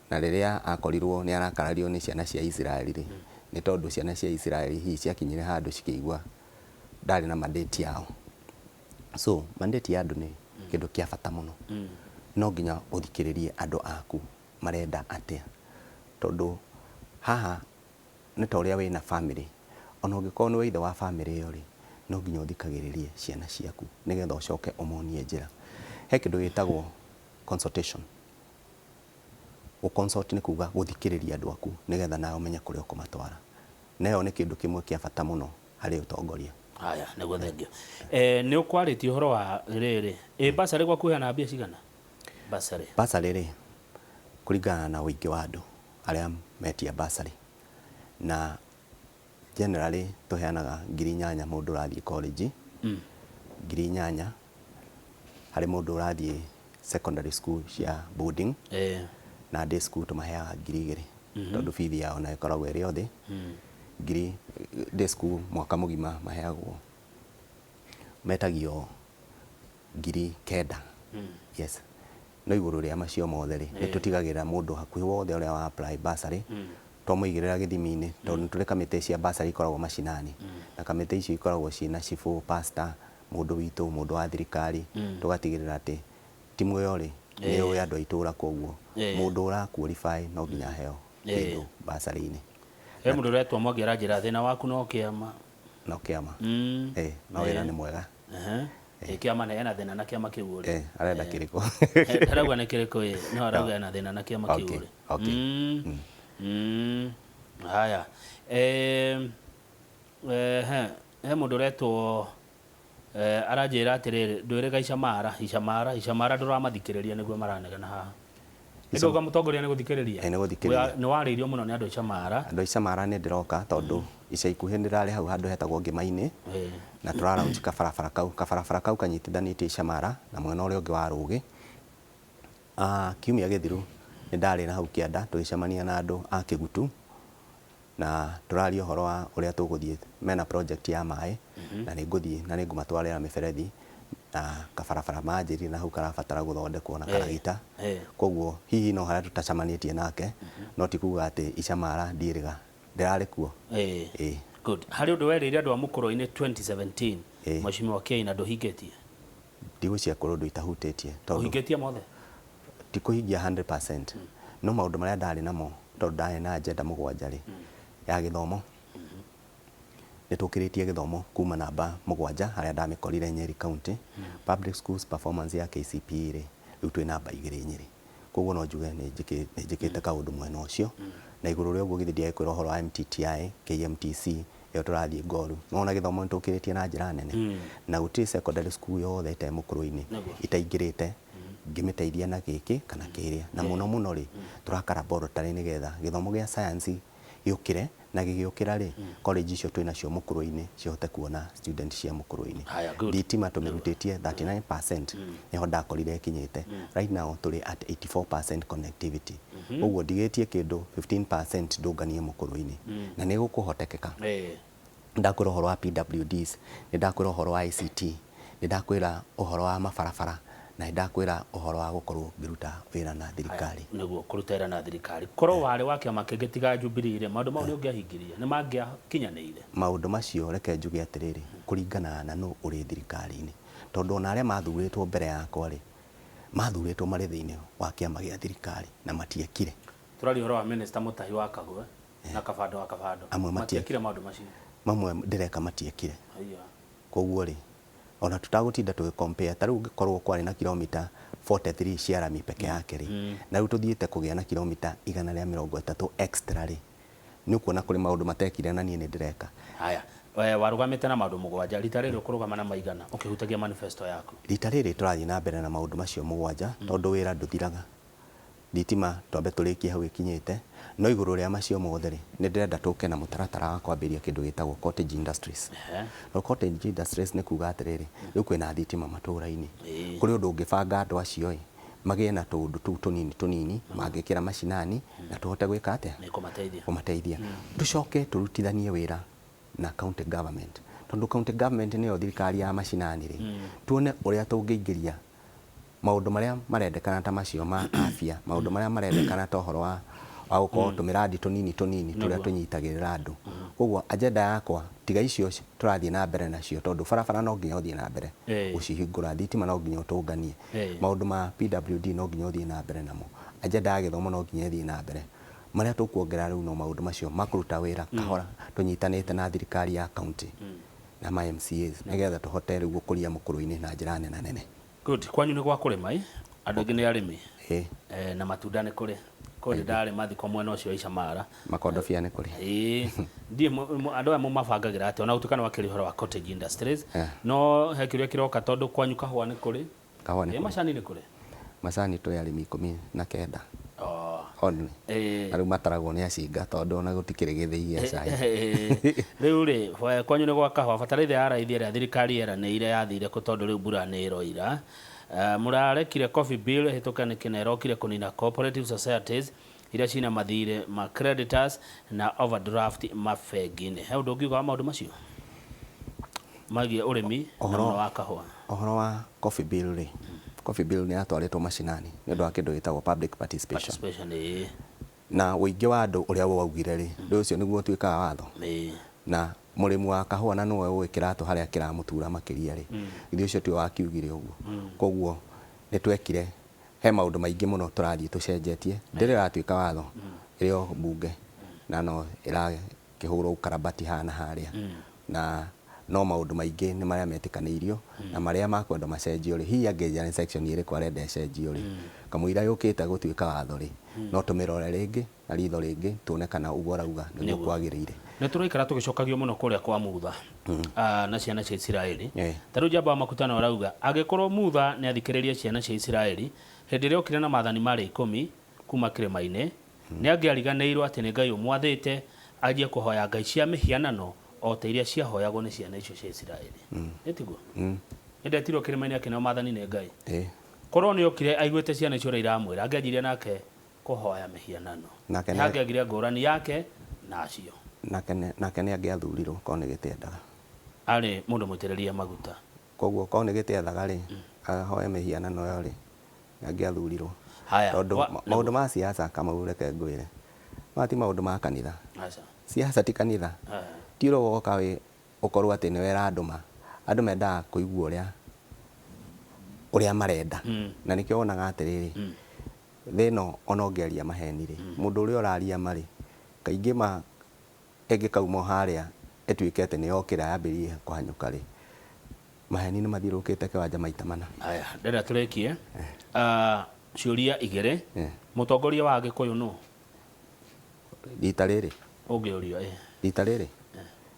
Na rĩrĩa akorirwo nĩ arakarario nĩ ciana cia Isiraeli rĩ, nĩ tondũ ciana cia Isiraeli hihi ciakinyire handũ cikĩigua ndarĩ na mandate yao. So mandate ya andũ nĩ kĩndũ kĩa bata mũno. No nginya ũthikĩrĩrie andũ aku marenda atĩa, tondũ haha nĩ ta ũrĩa wĩna family, ona ũngĩkorwo nĩwe ithe wa family ĩyo rĩ, no nginya ũthikagĩrĩrie ciana ciaku nĩgetha ũcoke ũmonie njĩra. He kĩndũ gĩtagwo consultation. Gũ consult nĩ kuga gũthikĩrĩria andũ aku nĩgetha nawe ũmenye kũrĩa ũkũmatwara. Na ĩyo nĩ kĩndũ kĩmwe kĩa bata mũno harĩ ũtongoria. Haya, nĩguo thengio. Nĩ ũkwarĩtie ũhoro wa rĩrĩ, ĩ bursary gwaku ũheanaga mbia cigana? Bursary. Bursary rĩ, kũringana na ũingĩ wa andũ arĩa metia bursary, na generally tũheanaga 8,000 mũndũ ũrathiĩ college, 8,000 harĩ mũndũ ũrathiĩ secondary school cia boarding, na day school tũmaheaga 2,000, tondũ bithi yao nayo ĩkoragwo ĩrĩ o thĩ. Ngiri day school mwaka mũgima maheagwo, metagio 9,000. Yes. No igũrũ rĩa macio mothe rĩ, nĩ tũtigagĩrĩra mũndũ hakuhĩ wothe ũrĩa wa apply bursary, twamũigĩrĩra gĩthimi-inĩ, tondũ nĩ tũrĩ kamĩtĩ cia bursary ikoragwo macinani, na kamĩtĩ icio ikoragwo ciĩna cibũ, pastor, mũndũ witũ, mũndũ wa thirikari, tũgatigĩrĩra atĩ timu ĩyo rĩ, nĩ yũĩ andũ a itũra, koguo mũndũ ũra qualify no nginya aheo kĩndũ bursary-inĩ. He mũndũ ũretwo Mwangi aranjĩra thĩna waku no kĩama. No kĩama. No wĩra nĩ mwega. Ĩ kĩama na ena thĩna na kĩama kĩu ũrĩ. Arenda kĩrĩkũ? Arauga nĩ kĩrĩkũ ĩ, no arauga ena thĩna na kĩama kĩu ũrĩ. Haya. He mũndũ ũretwo aranjĩra atĩrĩrĩ, ndwĩre Icamara, Icamara, Icamara ndũramathikĩrĩria nĩguo maranegena haha. Nĩndauga mũtongoria nĩ gũthikĩrĩria. Nĩ gũthikĩrĩria. Nĩ warĩirio mũno nĩ andũ a Icamara. Andũ a Icamara nĩ ndĩroka tondũ ica ikuhĩ ndĩrarĩ hau handũ hetagwo Ngĩma-inĩ, na tũra launch kabarabara kau. Kabarabara kau kanyitithanĩtie Icamara na mwena ũrĩa ũngĩ wa Rũgĩ. Kiumia gĩthiru nĩ ndarĩ na hau kĩanda tũgĩcemania na andũ a Kĩgutu, na tũraria ũhoro wa ũrĩa tũgũthiĩ mena project ya maĩ, na nĩ ngũthiĩ na nĩ ngũmatwarĩra mĩberethi na kabarabara manjĩrire na hau karabatara gũthondekwo na karagita. Koguo hihi no harĩa tũtacemanĩtie nake, no ti kuga atĩ Icamara ndiĩrĩga ndĩrarĩ kuo. Good. Harĩ ũndũ werĩire andũ a Mũkũrũ-inĩ 2017, Mheshimiwa Kĩaina, ndũhingĩtie? Ndigwĩciria kũrĩ ũndũ itahutĩtie, tondũ Ũhingĩtie mothe? Ti kũhingia 100%, no maũndũ marĩa ndarĩ namo, tondũ ndarĩ na agenda 7 rĩ, ya gĩthomo. Nĩ tũkĩrĩtie gĩthomo kuma namba 7 harĩa ndamĩkorire Nyeri County. Public schools performance ya KCPE rĩ, rĩu twĩ namba 2 Nyeri. Koguo no njuge nĩ njĩkĩte kaũndũ mwena ũcio. Na igũrũ rĩa ũguo githĩ ndiagĩkwĩra ũhoro wa MTTI, KMTC, ĩyo tũrathiĩ Ngoru. No ona gĩthomo nĩ tũkĩrĩtie na njĩra nene. Na gũtirĩ secondary school yothe ĩtarĩ Mũkũrũ-inĩ itaingĩrĩte ngĩmĩteithia na gĩkĩ kana kĩrĩa. Na mũno mũno rĩ, tũraka laboratory nĩgetha gĩthomo gĩa science gĩũkĩre, na gĩgĩũkĩra rĩ, college icio twĩnacio Mũkũrũ-inĩ cihote kuona student cia Mũkũrũ-inĩ. Thitima tũmĩrutĩtie 39%, nĩho ndakorire ĩkinyĩte. Right now tũrĩ at 84% connectivity. Ũguo ndigĩtie kĩndũ 15% ndũnganie Mũkũrũ-inĩ. Na nĩ gũkũhotekeka. Ndakwĩra ũhoro wa PWDs, nĩ ndakwĩra ũhoro wa ICT, nĩ ndakwĩra ũhoro wa mabarabara, na nĩ ndakwĩra ũhoro wa gũkorwo ngĩruta wĩra na thirikari. Nĩguo kũruta wĩra na thirikari. Korwo warĩ wa kĩama kĩngĩ tiga Jubilee rĩ, maũndũ mau nĩ ũngĩahingirie, nĩ mangĩakinyanĩire? Maũndũ macio reke njuge atĩrĩrĩ, kũringana na nũ ũrĩ thirikari-inĩ. Tondũ ona arĩa mathurĩtwo mbere yakwa rĩ, mathurĩtwo marĩ thĩinĩ wa kĩama gĩa thirikari na matiekire. Tũraria ũhoro wa Minister Mutahi wa Kagwe na Kabando wa Kabando. Amwe matiekire maũndũ macio. Mamwe ndĩreka matiekire. Koguo rĩ, ona tutagũtinda tũgĩ compare, ta rĩu ũngĩkorwo kwarĩ na kilomita 43 cia rami peke yake rĩ, na rĩu tũthiĩte kũgĩa na kilomita igana rĩa mĩrongo ĩtatũ extra rĩ, nĩ ũkuona kũrĩ maũndũ matekire na niĩ nĩ ndĩreka. Haya, warũgamĩte na maũndũ 7, rita rĩrĩ ũkũrũgama na maigana ũkĩhutagia manifesto yaku? Rita rĩrĩ tũrathiĩ na mbere na maũndũ macio 7, tondũ wĩra ndũthiraga. Thitima twambe tũrĩkie hau ĩkinyĩte, no igũrũ rĩa macio mothe rĩ, nĩ ndĩrenda tũke na mũtaratara wa kwambĩrĩria kĩndũ gĩtagwo cottage industries. No cottage industries nĩ kuga atĩrĩrĩ, rĩu kwĩna thitima matũũra-inĩ. Kũrĩ ũndũ ũngĩbanga andũ acio ĩ, magĩe na tũũndũ tũu tũnini tũnini, mangĩkĩra macinani, na tũhote gwĩka atĩa? Nĩ kũmateithia. Kũmateithia. Tũcoke tũrutithanie wĩra na county government. Tondũ county government nĩyo thirikari ya macinani rĩ, tuone ũrĩa tũngĩingĩria Maũndũ marĩa marendekana ta macio ma afya, maũndũ marĩa marendekana ta ũhoro wa gũkorwo tũmĩrandi tũnini tũnini tũrĩa tũnyitagĩrĩra andũ. Koguo agenda yakwa tiga icio tũrathiĩ na mbere nacio, tondũ barabara no nginya ũthiĩ na mbere gũcihingũra, thitima no nginya ũtũnganie, maũndũ ma PWD no nginya ũthiĩ na mbere namo, agenda ya gĩthomo no nginya ĩthiĩ na mbere. Marĩa tũkuongerera rĩu no maũndũ macio ma kũruta wĩra kahora tũnyitanĩte na thirikari ya county na ma MCAs, nĩgetha tũhote rĩu gũkũria Mũkũrũ-inĩ na njĩra nene nene. Good. Kwanyu nĩ gwa kũrĩma ĩ? Andũ aingĩ nĩ arĩmi. Na matunda nĩ kũrĩ. Kũrĩ ndarĩ mathiko mwena ũcio wa Icamara. Makondobia nĩ kũrĩ. Ĩĩ. Ndiĩ andũ aya mũmabangagĩra atĩa? Ona gũtuĩka nĩ wakĩria ũhoro wa cottage industries. No he kĩũria kĩroka tondũ kwanyu kahũa nĩ kũrĩ. Kahũa nĩ kũrĩ. Macani nĩ kũrĩ. Macani tũrĩ arĩmi 19. Oh. Only. Na rĩu mataragwo nĩ acinga tondũ ona gũtikĩrĩ gĩthĩi gĩa cai. Rĩu rĩ, kwanyu nĩ gwa kahũa, bataraitha ya raithi ĩrĩa thirikari yeranĩire yathire kũ tondũ rĩu mbura nĩ ĩroira. Mũrarekire coffee bill ĩhĩtũke nĩkĩ na ĩrokire kũnina cooperative societies iria cina mathirĩ ma creditors na overdraft mabengi-inĩ. He ũndũ ũngiuga wa maũndũ macio megiĩ ũrĩmi na mũno wa kahũa? Ũhoro wa coffee bill rĩ, coffee bill nĩ yatwarĩtwo macinani nĩ ũndũ wa kĩndũ gĩtagwo public participation. Participation, ĩĩ. Na ũingĩ wa andũ ũrĩa waugire rĩ, ũndũ ũcio nĩguo ũtuĩkaga watho. Na mũrĩmi wa kahũa na nĩwe ũĩ kĩratũ harĩa kĩramũtura makĩria rĩ, githĩ ũcio tiwe wakiugire ũguo. Koguo nĩ twekire, he maũndũ maingĩ mũno tũrathiĩ tũcenjetie, ndĩrĩ ĩratuĩka watho, ĩrĩ o mbunge na no ĩrakĩhũrwo ũkarabati haha na harĩa. Na no maũndũ maingĩ nĩ marĩa metĩkanĩirio na marĩa makwenda macenjio rĩ, hihi angĩnjĩra nĩ section ĩrĩkũ arenda ĩcenjio rĩ, kamũira yũkĩte gũtuĩka watho rĩ, no tũmĩrore rĩngĩ na ritho rĩngĩ tuone kana ũguo arauga nĩguo kwagĩrĩire. Nĩ tũraikara tũgĩcokagio mũno kũrĩa kwa Mutha na ciana cia Isiraeli. Ta rĩu Njamba wa Makutano arauga angĩkorwo Mutha nĩ athikĩrĩria ciana cia Isiraeli hĩndĩ ĩrĩa okire na maathani marĩ 10 kuma kĩrĩma-inĩ, nĩ angĩariganĩirwo atĩ nĩ Ngai ũmwathĩte anjie kũhoya ngai cia mĩhianano o ta iria ciahoyagwo nĩ ciana icio cia Isiraeli. Nĩ tiguo? Nĩndetirwo kĩrĩma-inĩ akĩneo maathani nĩ Ngai. Korwo nĩ okire aiguĩte ciana icio ũrĩa iramwĩra, angĩanjirie nake kũhoya mĩhianano. Nĩ angĩagire ngũrani yake na acio. Nake nĩ angĩathurirwo korwo nĩ gĩtĩendaga. Arĩ mũndũ mũitĩrĩrie maguta. Koguo korwo nĩ gĩtĩethaga rĩ, ahoe mĩhianano ĩyo rĩ, nĩ angĩathurirwo. Tondũ maũndũ ma siasa Kamau reke ngwĩre, maya ti maũndũ ma kanitha. Siasa ti kanitha. Ti ũrĩa ũgoka wĩ ũkorwo atĩ nĩ wera andũ ma. Andũ mendaga kũigua ũrĩa marenda. Na nĩkĩo wonaga atĩrĩrĩ, thĩ ĩno ona ũngĩaria maheni rĩ, mũndũ ũrĩa ũraria ma rĩ, kaingĩ ma ĩngĩkauma harĩa ĩtuĩke atĩ nĩ yokĩra yambĩrĩrie kũhanyũka rĩ, maheni nĩ mathiũrũrũkĩte kĩwanja maita mana. Aya, ndĩrenda tũrĩkie. Ciũria igĩrĩ. Mũtongoria wa Agĩkũyũ nũ? Rita rĩrĩ. Ũngĩũrio, ĩ. Rita rĩrĩ?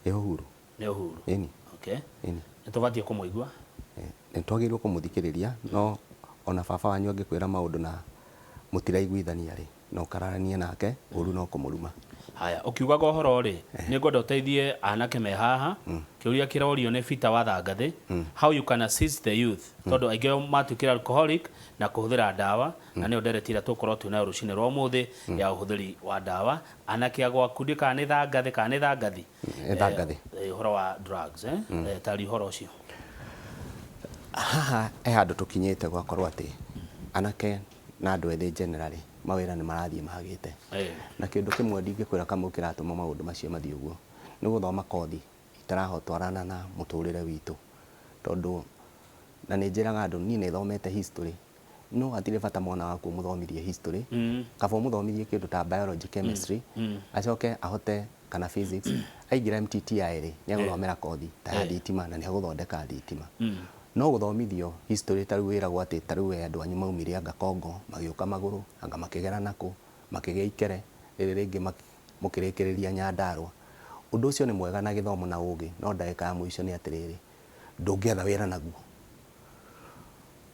Nĩ Uhuru. Nĩ Uhuru. Ĩni. Okay. Ĩni. Nĩ tũbatiĩ kũmũigua? Nĩ twagĩrĩirwo kũmũthikĩrĩria, no ona baba wanyu angĩkwĩra maũndũ na mũtiraiguithania rĩ, no ũkararanie nake, ũru no kũmũruma. Haya, ũkiugaga ũhoro rĩ, nĩ ngwenda ũteithie anake me haha. Kĩũria kĩrorio nĩ Peter wa Thangathĩ, how you can assist the youth, tondũ aingĩ matuĩkire alcoholic na kũhũthĩra ndawa, na nĩyo ndereti ĩrĩa tũgũkorwo twĩnayo rũcinĩ rwa ũmũthĩ ya ũhũthĩri wa ndawa. Anake a gwaku ndiũĩ kana nĩ Thangathĩ kana nĩ Thangathi? Nĩ Thangathĩ. Ũhoro wa drugs, tari ũhoro ũcio. Haha he handũ tũkinyĩte gwakorwo atĩ anake na andũ ethĩ generally mawĩra nĩ marathiĩ magĩte. Na kĩndũ kĩmwe ndingĩkwĩra Kamau kĩratũma maũndũ macio mathiĩ ũguo nĩ gũthoma kothi itarahotwarana na mũtũrĩre witũ. Tondũ na nĩ njĩraga andũ niĩ nĩ thomete history, no hatirĩ bata mwana waku ũmũthomithie history, kaba ũmũthomithie kĩndũ ta biology, chemistry, acoke ahote kana physics, aingĩra MTTI rĩ, nĩ agũthomera kothi ta ya thitima na nĩ agũthondeka thitima. No gũthomithio history ta rĩu wĩragwo atĩ ta rĩu we andũ anyu maumire anga Congo, magĩũka magũrũ, anga makĩgera nakũ, makĩgĩa ikere, rĩrĩ rĩngĩ mũkĩrĩkĩrĩria Nyandarũa. Ũndũ ũcio nĩ mwega na gĩthomo na ũgĩ, no ndagĩka ya mũico nĩ atĩrĩrĩ, ndũngĩetha wĩra naguo.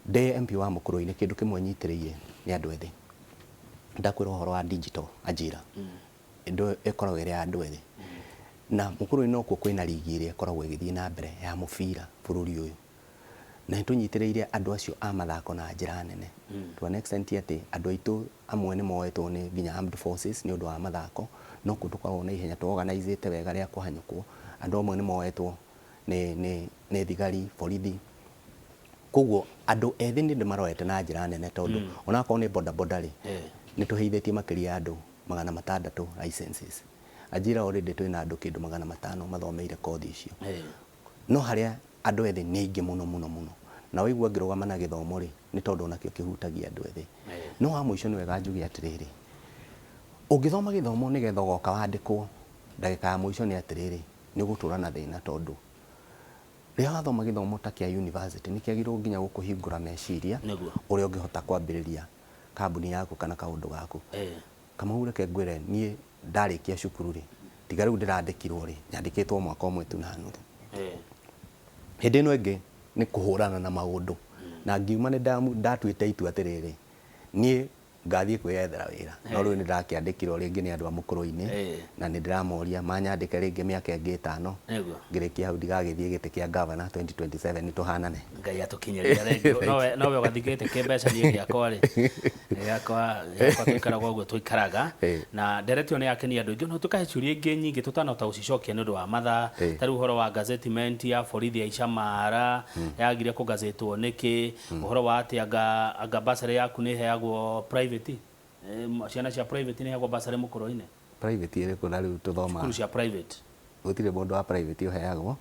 Ndĩ MP wa Mũkũrũ-inĩ kĩndũ kĩmwe nyitĩrĩire nĩ andũ ethĩ. Ndakwĩra ũhoro wa digital ajira. Ĩndũ ĩkoragwo ĩrĩ ya andũ ethĩ. Na Mũkũrũ-inĩ nokuo kwĩna rigi ĩrĩa ĩkoragwo ĩgĩthiĩ na mbere ya mũbira bũrũri ũyũ. Na nĩ tũnyitĩrĩire andũ acio a mathako na njĩra nene. To an extent atĩ andũ aitũ amwe nĩ moetwo nĩ nginya armed forces nĩ ũndũ wa mathako, no kũu tũkoragwo na ihenya tũ-organizĩte wega rĩa kũhanyũkwo. Andũ amwe nĩ moetwo nĩ thigari, borithi. Koguo andũ ethĩ nĩ ndĩmaroete na njĩra nene tondũ onakorwo nĩ bodaboda rĩ, nĩ tũheithĩtie makĩria ya andũ 600 licenses. Ajira already twĩna andũ kĩndũ 500 mathomeire kothi icio. No harĩa andũ ethĩ nĩ aingĩ mũno mũno mũno, na waigua ngĩrũgama na gĩthomo rĩ, nĩ tondũ onakĩo kĩhutagia andũ ethĩ. No wa mũico nĩ wega njuge atĩrĩrĩ, ũngĩthoma gĩthomo nĩgetha ũgoka wandĩkwo, ndagĩka ya mũico nĩ atĩrĩrĩ, nĩ ũgũtũra na thĩna tondũ rĩrĩa wathoma gĩthomo ta kĩa university nĩ kĩagĩrĩirwo nginya gũkũhingũra meciria ũrĩa ũngĩhota kwambĩrĩria kambuni yaku kana kaũndũ gaku. Kamau reke ngwĩre, niĩ ndarĩkia cukuru rĩ, tiga rĩu ndĩrandĩkirwo rĩ, nyandĩkĩtwo mwaka ũmwe tu na nuthu. Hĩndĩ ĩno ĩngĩ nĩ kũhũrana na maũndũ, na ngiuma nĩ ndatuĩte itua atĩrĩrĩ, niĩ ngathiĩ kwĩyethera wĩra. No rĩu nĩ ndakĩandĩkirwo rĩngĩ nĩ andũ a Mũkũrũ-inĩ, na nĩ ndĩramoria manyandĩke rĩngĩ mĩaka ĩngĩ 5, ngĩrĩkia hau ndigagĩthiĩ gĩtĩ kĩa gavana 2027 nĩ tũhanane. Ngai atũkinyĩria rĩngĩ. Nowe ũgathiĩ gĩtĩ kĩa mbeca, niĩ gĩakwa rĩ, gĩakwa tũikaraga ũguo tũikaraga. Na ndereti ĩyo nĩ yakenia andũ aingĩ, no tũkahe ciũria ingĩ nyingĩ tũtanahota gũcicokia nĩ ũndũ wa mathaa. Ta rĩu ũhoro wa gazettement ya borithi ya Icamara yagire kũgazetwo nĩkĩ, ũhoro wa atĩ anga bursary yaku nĩ ĩheagwo private, ciana cia private nĩ ĩheagwo bursary Mũkũrũ-inĩ? Private ĩrĩkũ na rĩu tũthoma? Cukuru cia private. Gũtirĩ mũndũ wa private ũheagwo,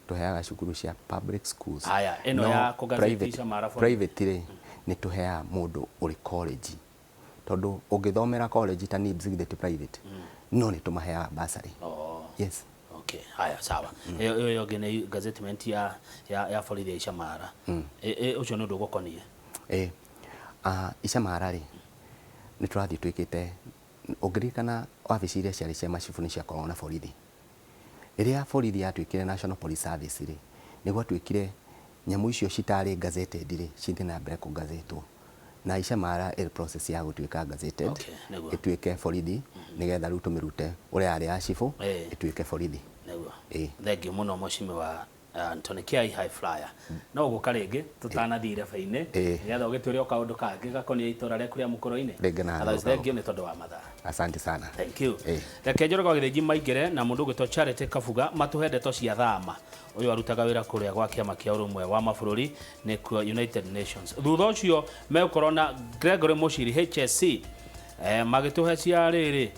tũheaga cukuru cia public schools. Haya, ĩno ya kũgazeti Icamara borithi. Private rĩ, nĩ tũheaga mũndũ ũrĩ college, tondũ ũngĩthomera college ta NIBS githĩ ti private, no nĩ tũmaheaga bursary. Yes. Okay, haya sawa. Ĩyo ĩngĩ nĩ gazettement ya borithi ya Icamara. Ũcio nĩ ũndũ ũgũkoniĩ? Icamara rĩ, nĩ tũrathiĩ twĩkĩte, ũngĩririkana wabici iria ciarĩ cia macibu nĩ ciakoragwo na borithi. Rĩrĩa borithi yatuĩkire National Police Service rĩ, nĩ gwatuĩkire nyamũ icio citarĩ gazetted rĩ, cithiĩ na mbere kũgazetwo. Na Icamara ĩrĩ process ya gũtuĩka gazetted, ĩtuĩke borithi, nĩgetha rĩu tũmĩrute ũrĩa yarĩ ya cibũ, ĩtuĩke borithi. Thengiũ mũno mheshimiwa Anthony Kiai High Flyer. No ũgũka rĩngĩ tũtanathiĩ ireba-inĩ, nĩgetha ũgĩtwĩre o kaũndũ kangĩ gakoniĩ itũra rĩaku rĩa Mũkũrũ-inĩ. Rĩngĩ na Otherwise, nĩgũka. thengiũ nĩ tondũ wa mathaa. Asante sana. Thank you. Reke Njoroge wa Gĩthĩnji maingĩre na mũndũ ũgwĩtwo Charity Kabuga matũhe ndeto cia thama. Ũyũ arutaga wĩra kũrĩa gwa kĩama kĩa ũrũmwe wa mabũrũri nĩkuo United Nations. Thutha ũcio megũkorwo na Gregory Mũciri HSC, magĩtũhe cia rĩrĩ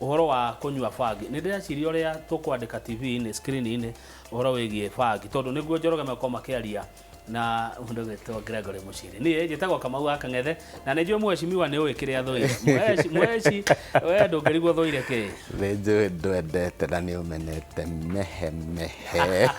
ũhoro wa kũnyua bangi. Nĩ ndĩreciria ũrĩa tũkwandĩka T V-inĩ, screen-inĩ ũhoro wĩgiĩ bangi, tondũ nĩguo Njoroge megũkorwo makĩaria na mũndũ ũgwĩtwo Gregory Mũciri. Niĩ njĩtagwo Kamau wa Kang'ethe, na nĩ njũĩ mheshimiwa nĩ ũĩ kĩrĩa thũire. Mweshi, we ndũngĩrigwo thũire kĩ? Nĩ njũĩ ndwendete na nĩ ũmenete mehe mehe.